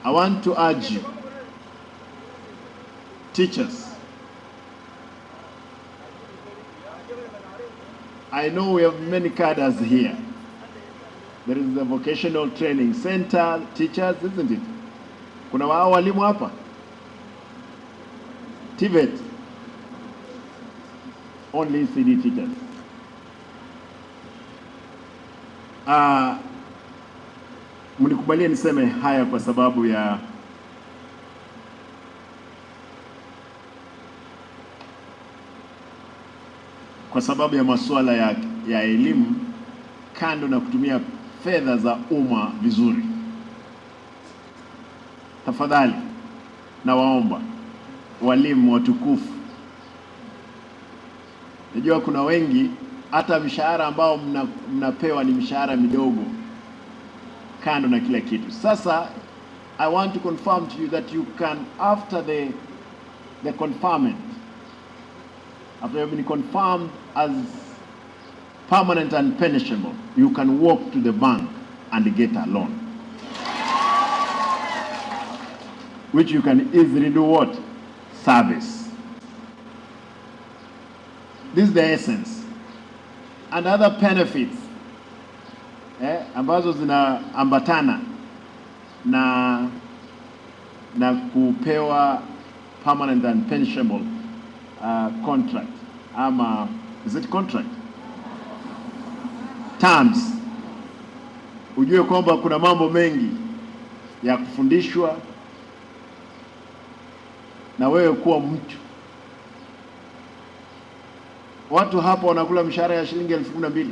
I want to urge you, teachers, I know we have many cadres here. There is the vocational training center, teachers, isn't it? Kuna wao walimu hapa? TVET. Only ECD teachers. Mnikubalie niseme haya kwa sababu ya masuala ya elimu, kando na kutumia fedha za umma vizuri. Tafadhali nawaomba walimu watukufu, najua kuna wengi hata mshahara ambao mnapewa ni mshahara midogo, kando na kila kitu. Sasa I want to confirm to you that you can, after the conferment, after you have been confirmed as permanent and pensionable, you can walk to the bank and get a loan, which you can easily do what? Service. This is the essence. And other benefits ambazo zinaambatana na kupewa permanent and pensionable contract, ama is it contract terms. Ujue kwamba kuna mambo mengi ya kufundishwa na wewe kuwa mtu. Watu hapa wanakula mshahara ya shilingi 12,000,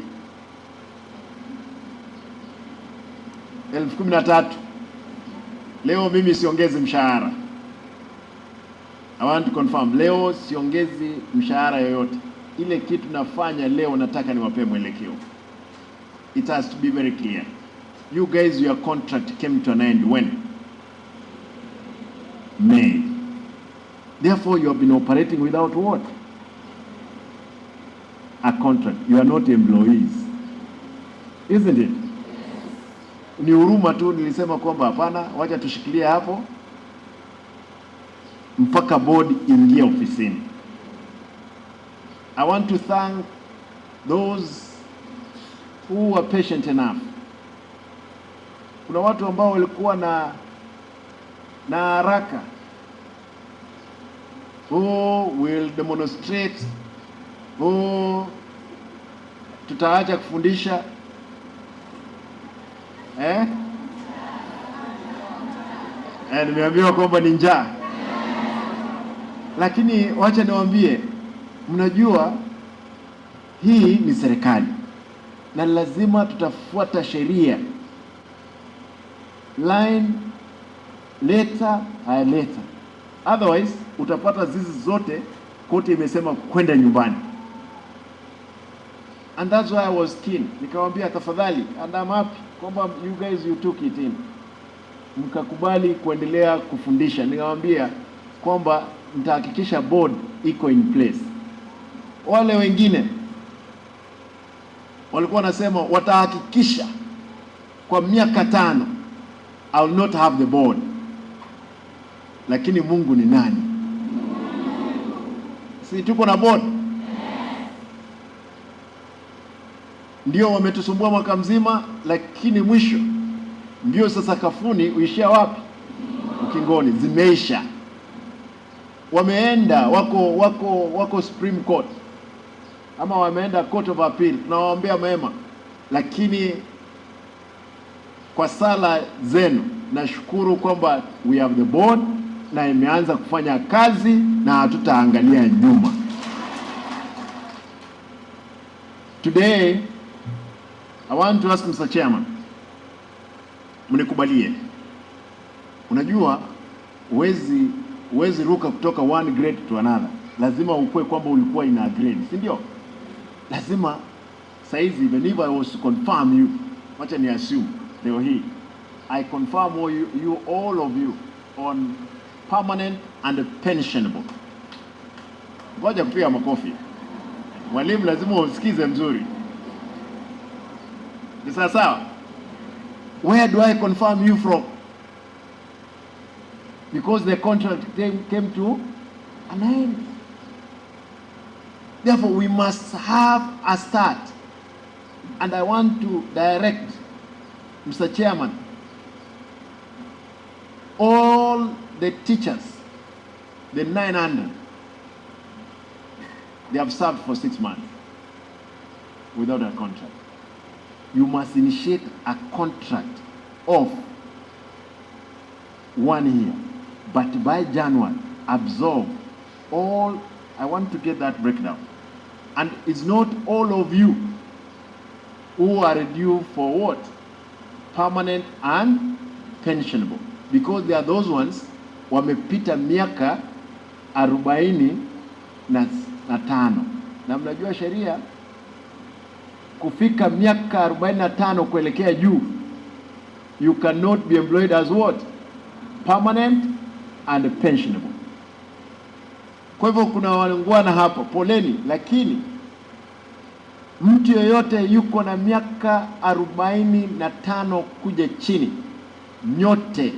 13,000. Leo mimi siongezi mshahara. I want to confirm, leo siongezi mshahara yoyote. Ile kitu nafanya leo, nataka niwapee mwelekeo. It has to be very clear. You guys, your contract came to an end when? May. Therefore, you have been operating without what? A contract. You are not employees. Isn't it? Ni huruma tu nilisema kwamba hapana, wacha tushikilie hapo mpaka board ingie ofisini. I want to thank those who were patient enough. Kuna watu ambao walikuwa na haraka, who will demonstrate, who tutaacha kufundisha, eh? Eh, nimeambiwa kwamba ni njaa, lakini wacha niwaambie, mnajua hii ni serikali na lazima tutafuata sheria line letter by letter, otherwise utapata zizi zote koti imesema kwenda nyumbani. And that's why I was keen, nikawambia tafadhali, and I'm happy kwamba you guys, you took it in, mkakubali kuendelea kufundisha. Nikawambia kwamba nitahakikisha board iko in place. Wale wengine walikuwa wanasema watahakikisha kwa miaka 5 I will not have the board, lakini Mungu ni nani? Si tuko na board? Ndio wametusumbua mwaka mzima, lakini mwisho ndio sasa kafuni uishia wapi? Ukingoni. Zimeisha, wameenda wako Supreme Court ama wameenda Court of Appeal. Tunawaombea mema, lakini kwa sala zenu nashukuru kwamba we have the board na imeanza kufanya kazi na hatutaangalia nyuma. Today I want to ask Mr. Chairman, mnikubalie. Unajua huwezi ruka kutoka one grade to another. Lazima ukue kwamba ulikuwa in a grade, si ndio? Lazima saizi, even if I was to confirm you, wacha ni assume leo hii I confirm all you all of you on permanent and pensionable. Ngoja kupiga makofi. Mwalimu lazima usikize mzuri. Ni sawa sawa? Where do I confirm you from? Because the contract came to an end. Therefore, we must have a start. And I want to direct, Mr. Chairman, all the teachers, the 900, they have served for 6 months without a contract. You must initiate a contract of 1 year, but by January, absorb all. I want to get that breakdown. And it's not all of you who are due for what? Permanent and pensionable. Because there are those ones wamepita miaka 45. Na mnajua sheria kufika miaka 45 kuelekea juu, you cannot be employed as what? Permanent and pensionable. Kwa hivyo kuna wangwana hapo, poleni, lakini mtu yoyote yuko na miaka 45 kuja chini, nyote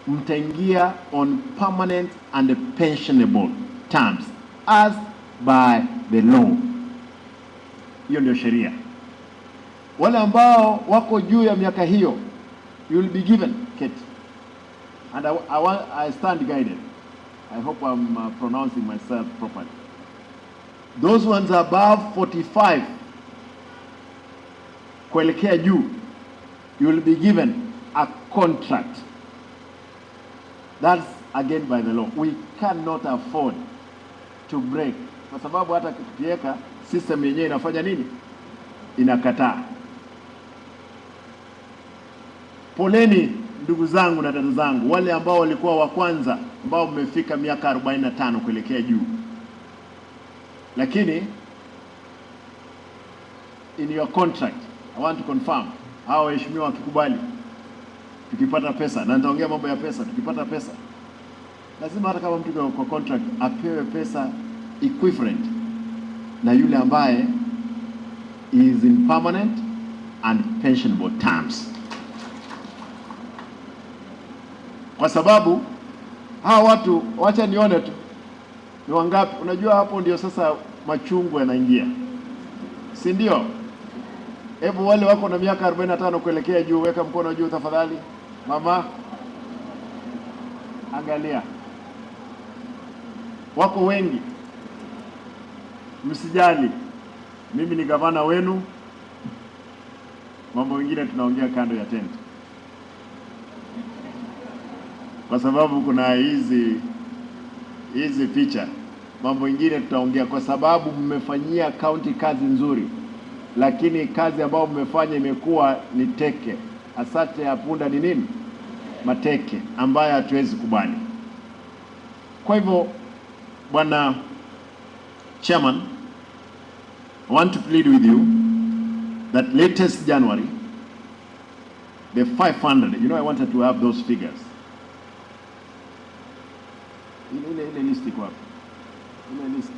mtaingia on permanent and pensionable terms as by the law. Hiyo ndio sheria. Wale ambao wako juu ya miaka hiyo, you will be given keti. And I stand guided. I hope I'm pronouncing myself properly. Those ones above 45 kuelekea juu, you will be given a contract. That's again by the law. We cannot afford to break. Kwa sababu hata tukiweka system yenyewe inafanya nini? Inakataa. Poleni ndugu zangu na dada zangu, wale ambao walikuwa wa kwanza ambao mmefika miaka 45 kuelekea juu. Lakini in your contract, I want to confirm, hao waheshimiwa wakikubali, tukipata pesa, na nitaongea mambo ya pesa, tukipata pesa lazima hata kama mtu kwa contract apewe pesa equivalent na yule ambaye is in permanent and pensionable terms. Kwa sababu hawa watu, wacha nione tu ni wangapi. Unajua hapo ndio sasa machungu yanaingia, si ndio? Hebu wale wako na miaka 45 kuelekea juu, weka mkono juu tafadhali. Mama, angalia, wako wengi. Msijali, mimi ni gavana wenu. Mambo mengine tunaongea kando ya tent, kwa sababu kuna hizi picha. Mambo mengine tutaongea, kwa sababu mmefanyia county kazi nzuri, lakini kazi ambayo mmefanya imekuwa ni teke. Asante ya punda ni nini? Mateke, ambayo hatuwezi kubali. Kwa hivyo, Bwana Chairman, I want to plead with you that latest January, the 500, you know, I wanted to have those figures. Ile list iko wapi? Ile list.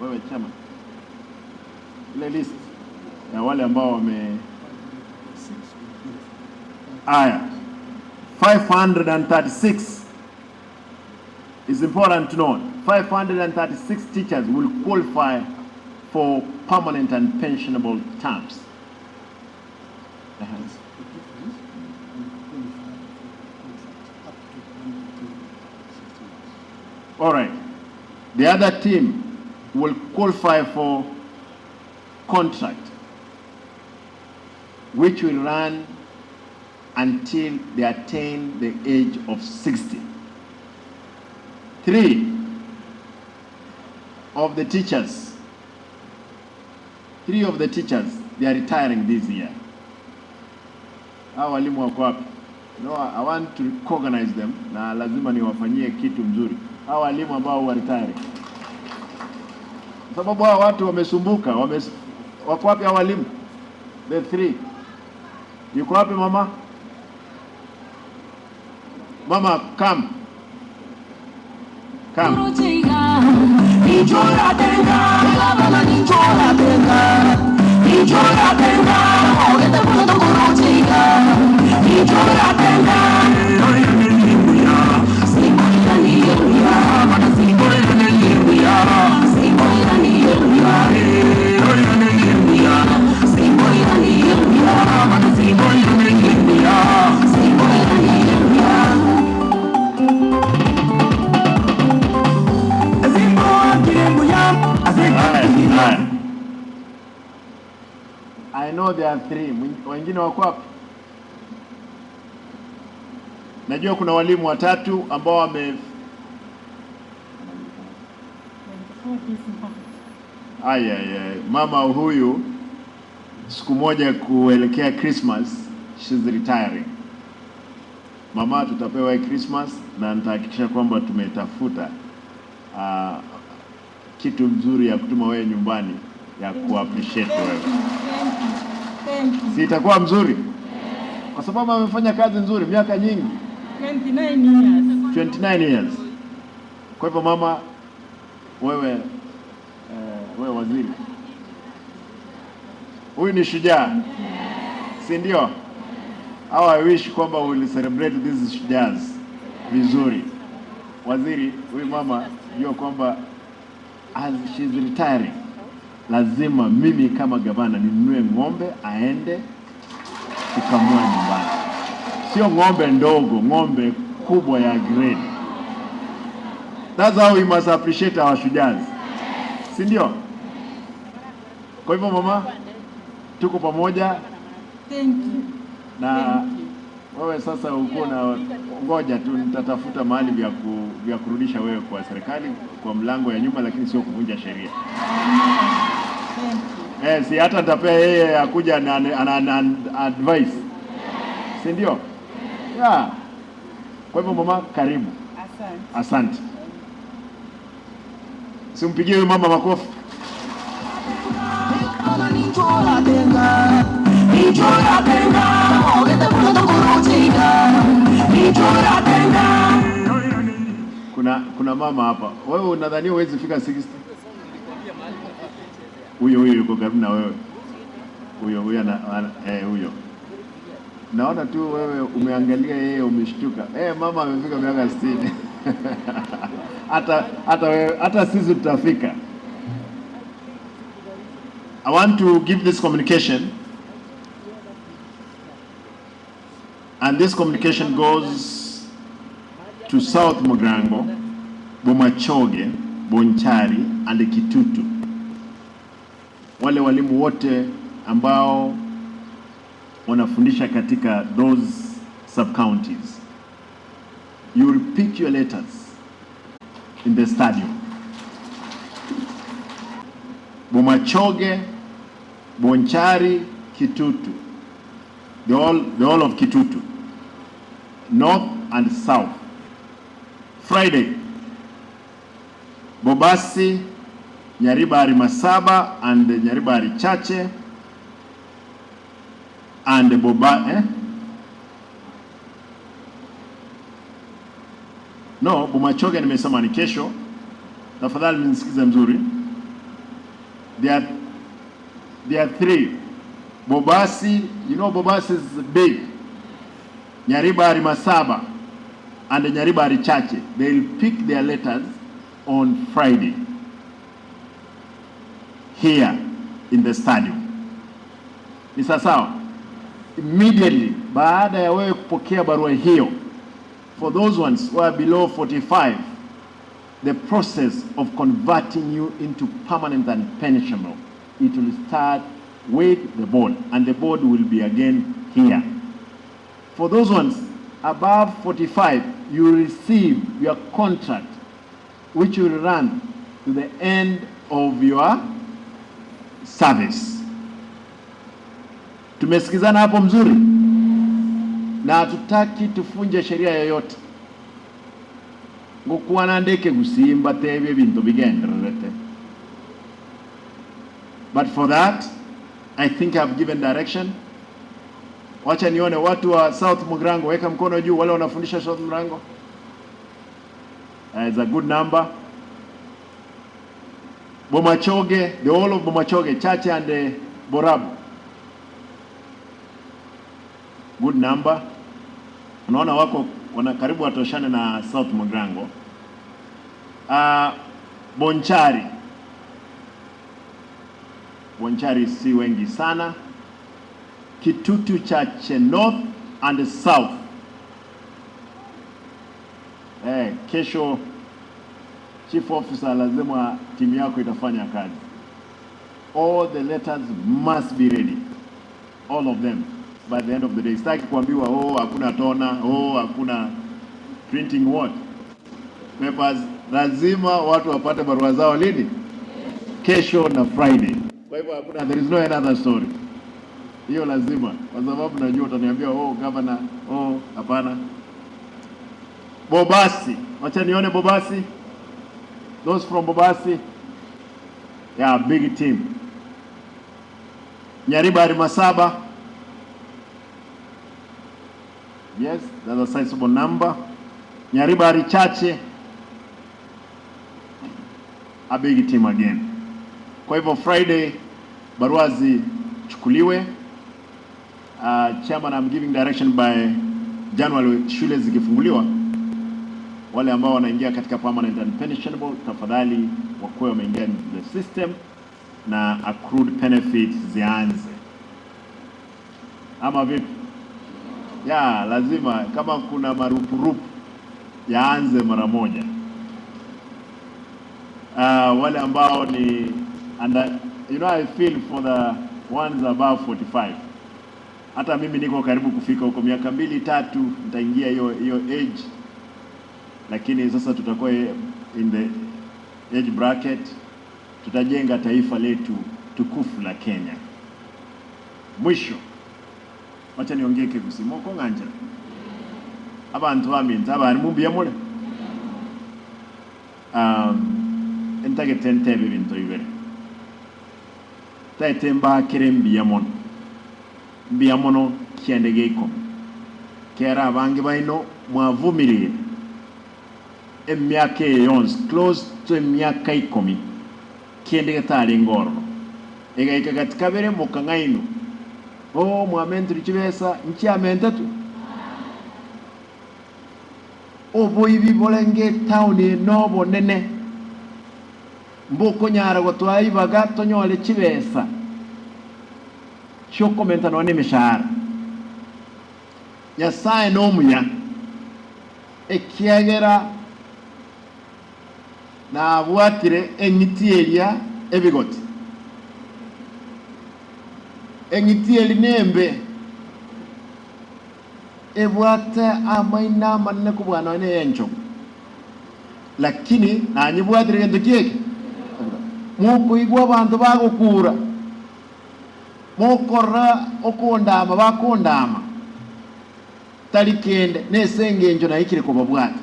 Wewe Chairman. Ile list ya wale ambao wame Aya. 536 is important to know. 536 teachers will qualify for permanent and pensionable terms. The difference will qualify for contract up to run until 60 years. All right. The other team will qualify for contract, which will run until they attain the age of 60. Three of the teachers, three of the teachers, they are retiring this year. Hawa walimu wako wapi? No, I want to recognize them na lazima niwafanyie kitu mzuri. Hawa walimu ambao wa retiring. Kwa sababu hawa watu wamesumbuka, wako wapi hawa walimu? The three. Yuko wapi mama? Mama, come. Come. Haya. I know there are three. Wengine wako wapi? Najua kuna walimu watatu ambao wame Aya, aya, mama huyu siku moja kuelekea Christmas, she's retiring. Mama, tutapewa hii Christmas na nitahakikisha kwamba tumetafuta kitu mzuri ya kutuma wewe nyumbani ya ku-appreciate wewe. Thank you. Si itakuwa mzuri? Kwa sababu amefanya kazi nzuri miaka nyingi, 29 years. 29 years. Kwa hivyo mama, wewe wewe waziri, huyu ni shujaa, si ndio? How I wish kwamba we will celebrate these shujaas vizuri. Waziri, huyu mama jua kwamba as she's retiring, lazima mimi kama gavana ninunue ng'ombe aende kukamua nyumbani. Sio ng'ombe ndogo, ng'ombe kubwa ya grade. That's how we must appreciate our shujaas, si ndio? Kwa hivyo mama, tuko pamoja. Thank you. Na wewe sasa uko na ngoja tu, nitatafuta mahali vya kurudisha wewe kwa serikali kwa mlango ya nyuma, lakini sio kuvunja sheria. Thank you. Si hata nitapea yeye akuja na advice, si ndio? Yeah. Kwa hivyo mama, karibu. Asante. Asante. Simpigie huyu mama makofi. Kuna mama hapa. Wewe unadhania huwezi fika 60? Huyo huyo yuko karibu na wewe. Huyo huyo huyo. Naona tu wewe umeangalia yeye umeshtuka. Mama amefika miaka 60. Hata wewe, hata sisi tutafika. I want to give this communication. And this communication goes to South Mugirango, Bomachoge, Bonchari and Kitutu. Wale walimu wote ambao wanafundisha katika those sub-counties. You will pick your letters in the stadium. Bomachoge, Bonchari, Kitutu. The all of Kitutu. North and South. Friday, Bobasi, Nyaribari Masaba and Nyaribari Chache and Boba, No, Bomachoge nimesema ni kesho. Tafadhali mnisikize mzuri. There are three. Bobasi, you know Bobasi is big. Nyaribari Masaba and Nyaribari Chache, they will pick their letters on Friday. here in the stadium. Ni sawa? Immediately baada ya wewe kupokea barua hiyo, for those ones who are below 45, the process of converting you into permanent and pensionable, it will start with the board, and the board will be again here. For those ones above 45, you will receive your contract, which will run to the end of your service. Tumesikizana hapo mzuri? Na hatutaki tufunje sheria yoyote. Ngukwana ndeke gusimba tebe bintu bigendererete. But for that, I think I've given direction. Wacha nione watu wa South Mugirango, weka mkono juu wale wanafundisha South Mugirango. It's a good number. Bomachoge, the whole of Bomachoge, Chache and Borabu. Good number. Unaona wako wana karibu watoshane na South Mugirango. Bonchari. Bonchari si wengi sana. Kitutu Chache North and South. Kesho Chief Officer lazima timu yako itafanya kazi. All the letters must be ready. All of them by the end of the day. Sitaki kuambiwa oh hakuna tona, oh hakuna printing what papers. Lazima watu wapate barua zao lini? Kesho na Friday. Kwa hivyo hakuna, there is no another story. Hiyo lazima, kwa sababu najua utaniambia oh governor, oh hapana. Bobasi, wacha nione Bobasi. Those from Bobasi, yeah, big team. Nyaribari Masaba, yes, that's a sizable number. Nyaribari Chache, a big team again. Kwa hivyo Friday barua zichukuliwe. Chairman, I'm giving direction by January shule zikifunguliwa, wale ambao wanaingia katika permanent and pensionable tafadhali wakuwe wameingia in the system na accrued benefits zianze. Ama vipi? Ya, lazima kama kuna marupurupu yaanze mara moja. Wale ambao ni and you know, I feel for the ones above 45. Hata mimi niko karibu kufika huko, miaka 2-3 nitaingia hiyo age. Lakini sasa tutakuwa in the age bracket, tutajenga taifa letu tukufu la Kenya. Mwisho, wacha niongee kikusimo ko nganja. Abantu baminza abari mumbiye mule. Entagete ntebe bintu ibere. Taete mbakire mbiya mono. Mbiya mono kiendege iko. Kera abangi baino mwavumirie. Emyaka yonse close to emyaka 10 kiendege tali ngoro. Egaika katika bere mukangaino. Oh mwamentu chibesa nchi amentatu. Obo ibi bolenge town nobo nene. Mboko nyara gotwaibaga tonyole chibesa. Chokomenta no nemishara. Nyasaye no munya. Ekiagera na bwatire engiti eria ebigoti. Engiti eri nembe. Ebwate amaina manene kubwana ne encho. Lakini nanyibwatire gento kieke. Mukuigwa abantu bagukura. Mukora okondama bakondama. Talikende nesengenjo naikire kubabwata.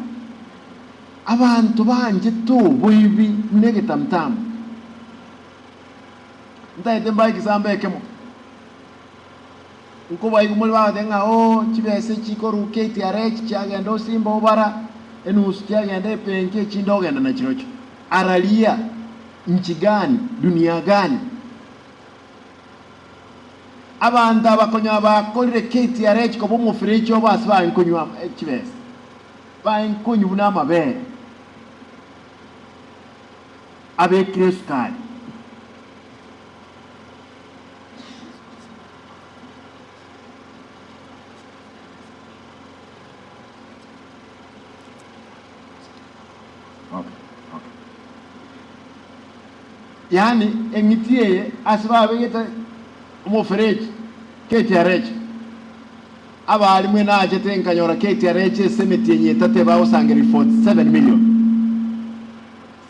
Abantu banje tu buibi negetamtam. Ntaite mbaiki sambekemo. Nkuba igumuli batenga o chibese chikoru KTRH chagenda osimba obara enusu chagenda epenke chindogenda na chirocho. Aralia nchi gani, dunia gani? Abantu abakonya bakorire KTRH ko bumufiricho basi bankonywa chibese. Bankonywa n'amabere. Abekire sukari. Yani eng'iti eye ase babegete omofereji KTRH abarimu nachete nkanyora KTRH esemeti enye etate bagosangeri 47 million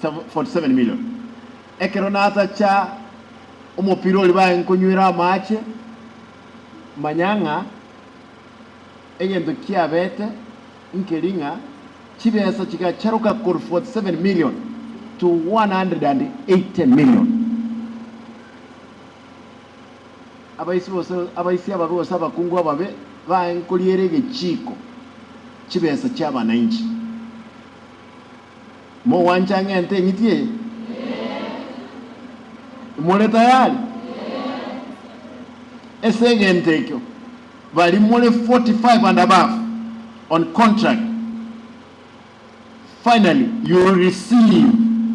47 million ekero natacha omopira ori bae nkonywera amache manyang'a egento kiabete nkering'a chibesa chikacharuka kor 47 million to 180 million. Abaisi bose abaisi ababe bose abakungu ababe bae nkoriere egechiko chibesa chia abananchi mo wanchang'e ente eng'iti eye more tayari ese egento ekio bari more 45 and above on contract. Finally, you will receive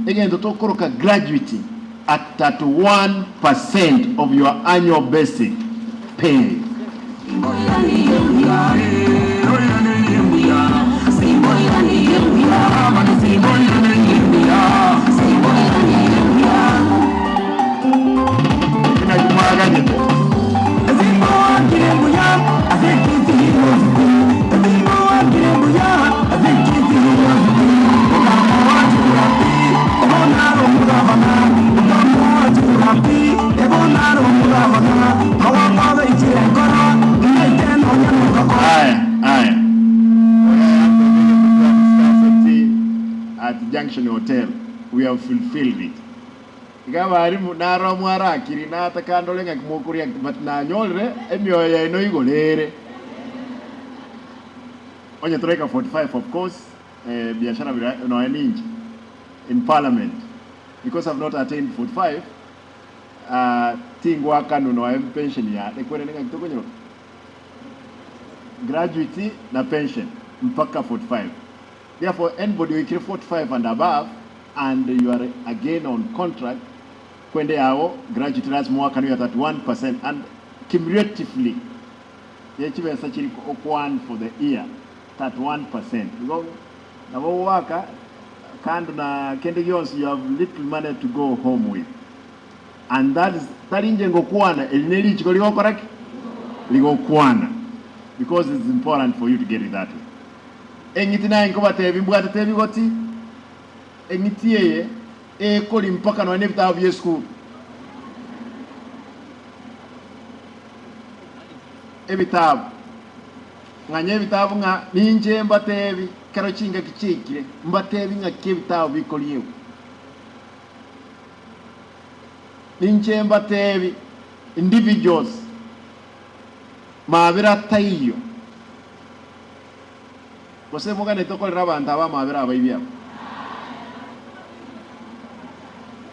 again the tokoroka gratuity at 31% of your annual basic pay. Aya. At Junction Hotel, we have fulfilled it. Igabarimu naro mwarakiri natakandole ng'akimokuria but nanyolre emioyo yaino igorere. Onye tureka 45 of course, biashara no ninji in parliament because I've not attained 45 tingwa kanu no pension ya ekwere nenga kitokonyero gratuity na pension mpaka 45. Therefore anybody who is 45 and above and you are again on contract kwende yao gratuity lazima mwaka ya 31% and cumulatively yechibesa chiri okwan for the year 31%. Because nabo waka kando na kende gyonsi you have little money to go home with. And that is tarinje ngokwana elineli chiko ligokoraki ligokwana because it's important for you to get it that way. Engiti naye nkobatebi mbwate tebi goti engiti eye ekoli mpaka no nebitabu bye school ebitabu nganye ebitabu nga ninje mbatebi kero chinga kichikire mbatebi nga kebitabu bikoliwe ninje mbatebi individuals mabira taiyo gose mugane tokolera abantu aba mabira abaibya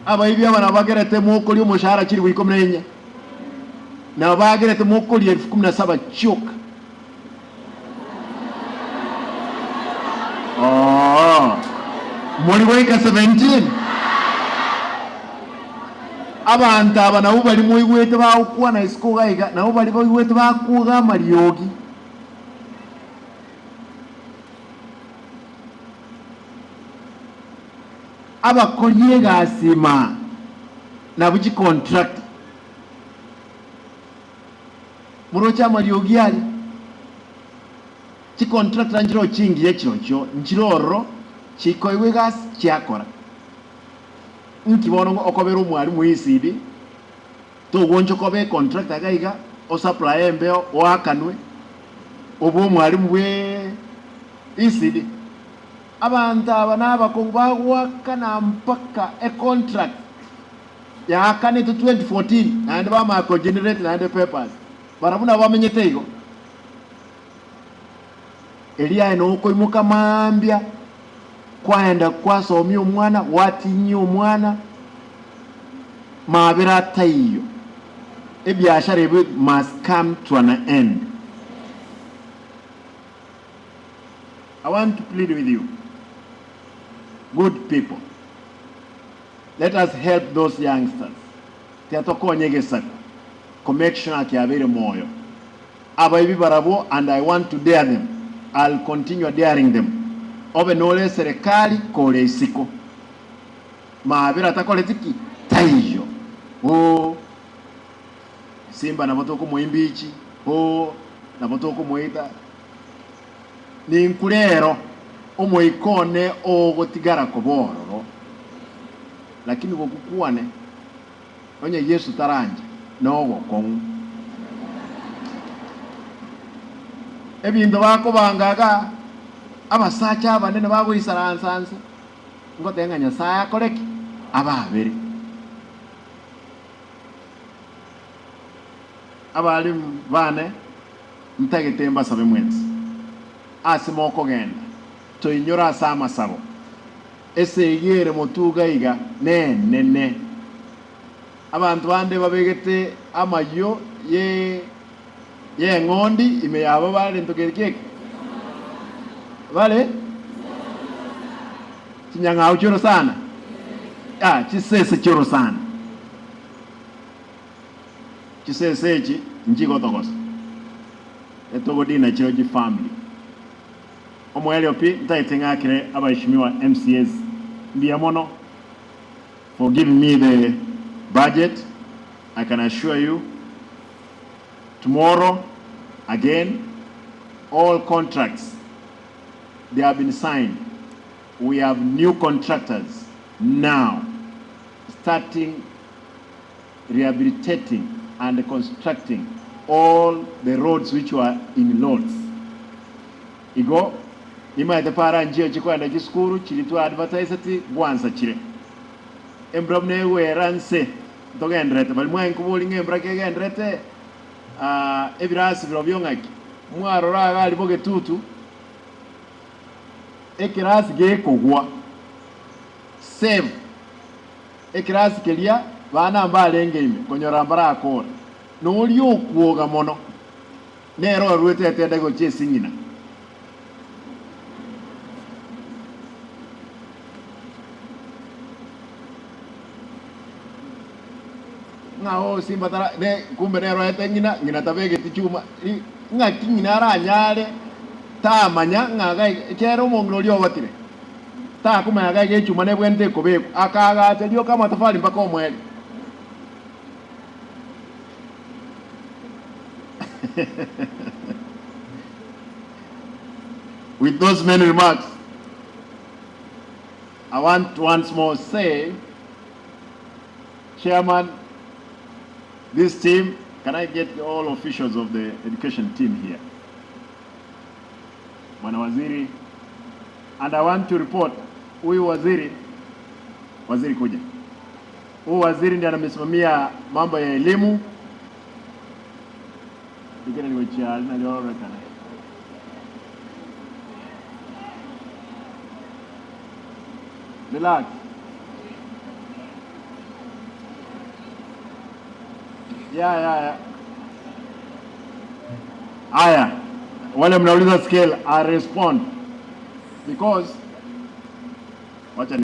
abaibya bana bagerete mukoli omushahara chiri wiko mnenya na bagerete mukoli 17 choka. Oh, muri weka 17 abantu aba nabo bali muigwete bakukwana isiko gaiga nabo bali baigwete bakuga mariogi abakorie gasima nabuchi contract murocha mariogi ali chi contract njiro chingi yechirocho njiroro chikoiwe gas chiakora nkibono okobera omwarimu ECD togoncho kobe contract agaiga o supply embeo oakanwe obo omwarimu we ECD abantu aba n'abakungu bagwakana mpaka e contract yakane to 2014 naende bamako generate naende papers barabuna bamenyete igo elia eno okoimuka mambya kwaenda kwasomia omwana watinyia omwana mabira taiyo ebiashara ebyo must come to an end. I want to plead with you, good people. Let us help those youngsters. Tiatokonyegesa connection akiabere moyo abaibi barabo, and I want to dare them. I'll continue daring them. Obe nole serikali kole isiko maabira takole tiki Taiyo o Simba nabo tokomoimbichi o nabo tokomoita ninkurero omoikone ogotigara kobororo lakini gokukwane onye Yesu taranja nogokong'u ebinto bakobangaga abasacha abanene bagoisaransansa ngotenga Nyasaye akoreki ababere abalimu bane ntagete mbasabe mwensi ase mokogenda toinyora ase amasabo esegere motuga iga nenene abantu bande babegete amayo ye ng'ondi ime yabo bare ntokeke bale chinyang'au choro sana chisese choro sana chisese echi njigotogosa etogodina chiro ji family omwelio pi ntaite ng'akire abaheshimiwa MCAs mbiya mono for giving me the budget. I can assure you tomorrow again all contracts they have been signed. We have new contractors now starting rehabilitating and constructing all the roads which were in lots. Igo imaete para njio chikwenda chiskuru chilitwa advertise ati gwansa chire embra mnewera nse togendrete bali mwankubuli ng'embra kegendrete ebirasi biro byong'aki mwarora gali bogetutu ekirasi gekogwa save ekirasi kelia bana mbalenge ime konyora mbarakora noli okuoga mono nero rwete atende gochia ng'ina. Ng'ao simba tara ne kumbe nero ete ng'ina ng'ina tabege tichuma ng'aki ng'ina aranyare tamanya ng'aga kero omong'ina oria obatire takumanya gai gechuma nebwente ekobekwa akagacha rioka amatafari mpaka omweri. With those many remarks, I want to once more say, Chairman, this team, can I get all officials of the education team here? Bwana Waziri, and I want to report, huyu waziri, waziri kuja. Huyu waziri ndiye anamesimamia mambo ya elimu. Relax. Yeah. Aya, wale mnauliza scale, I respond. Because, wacha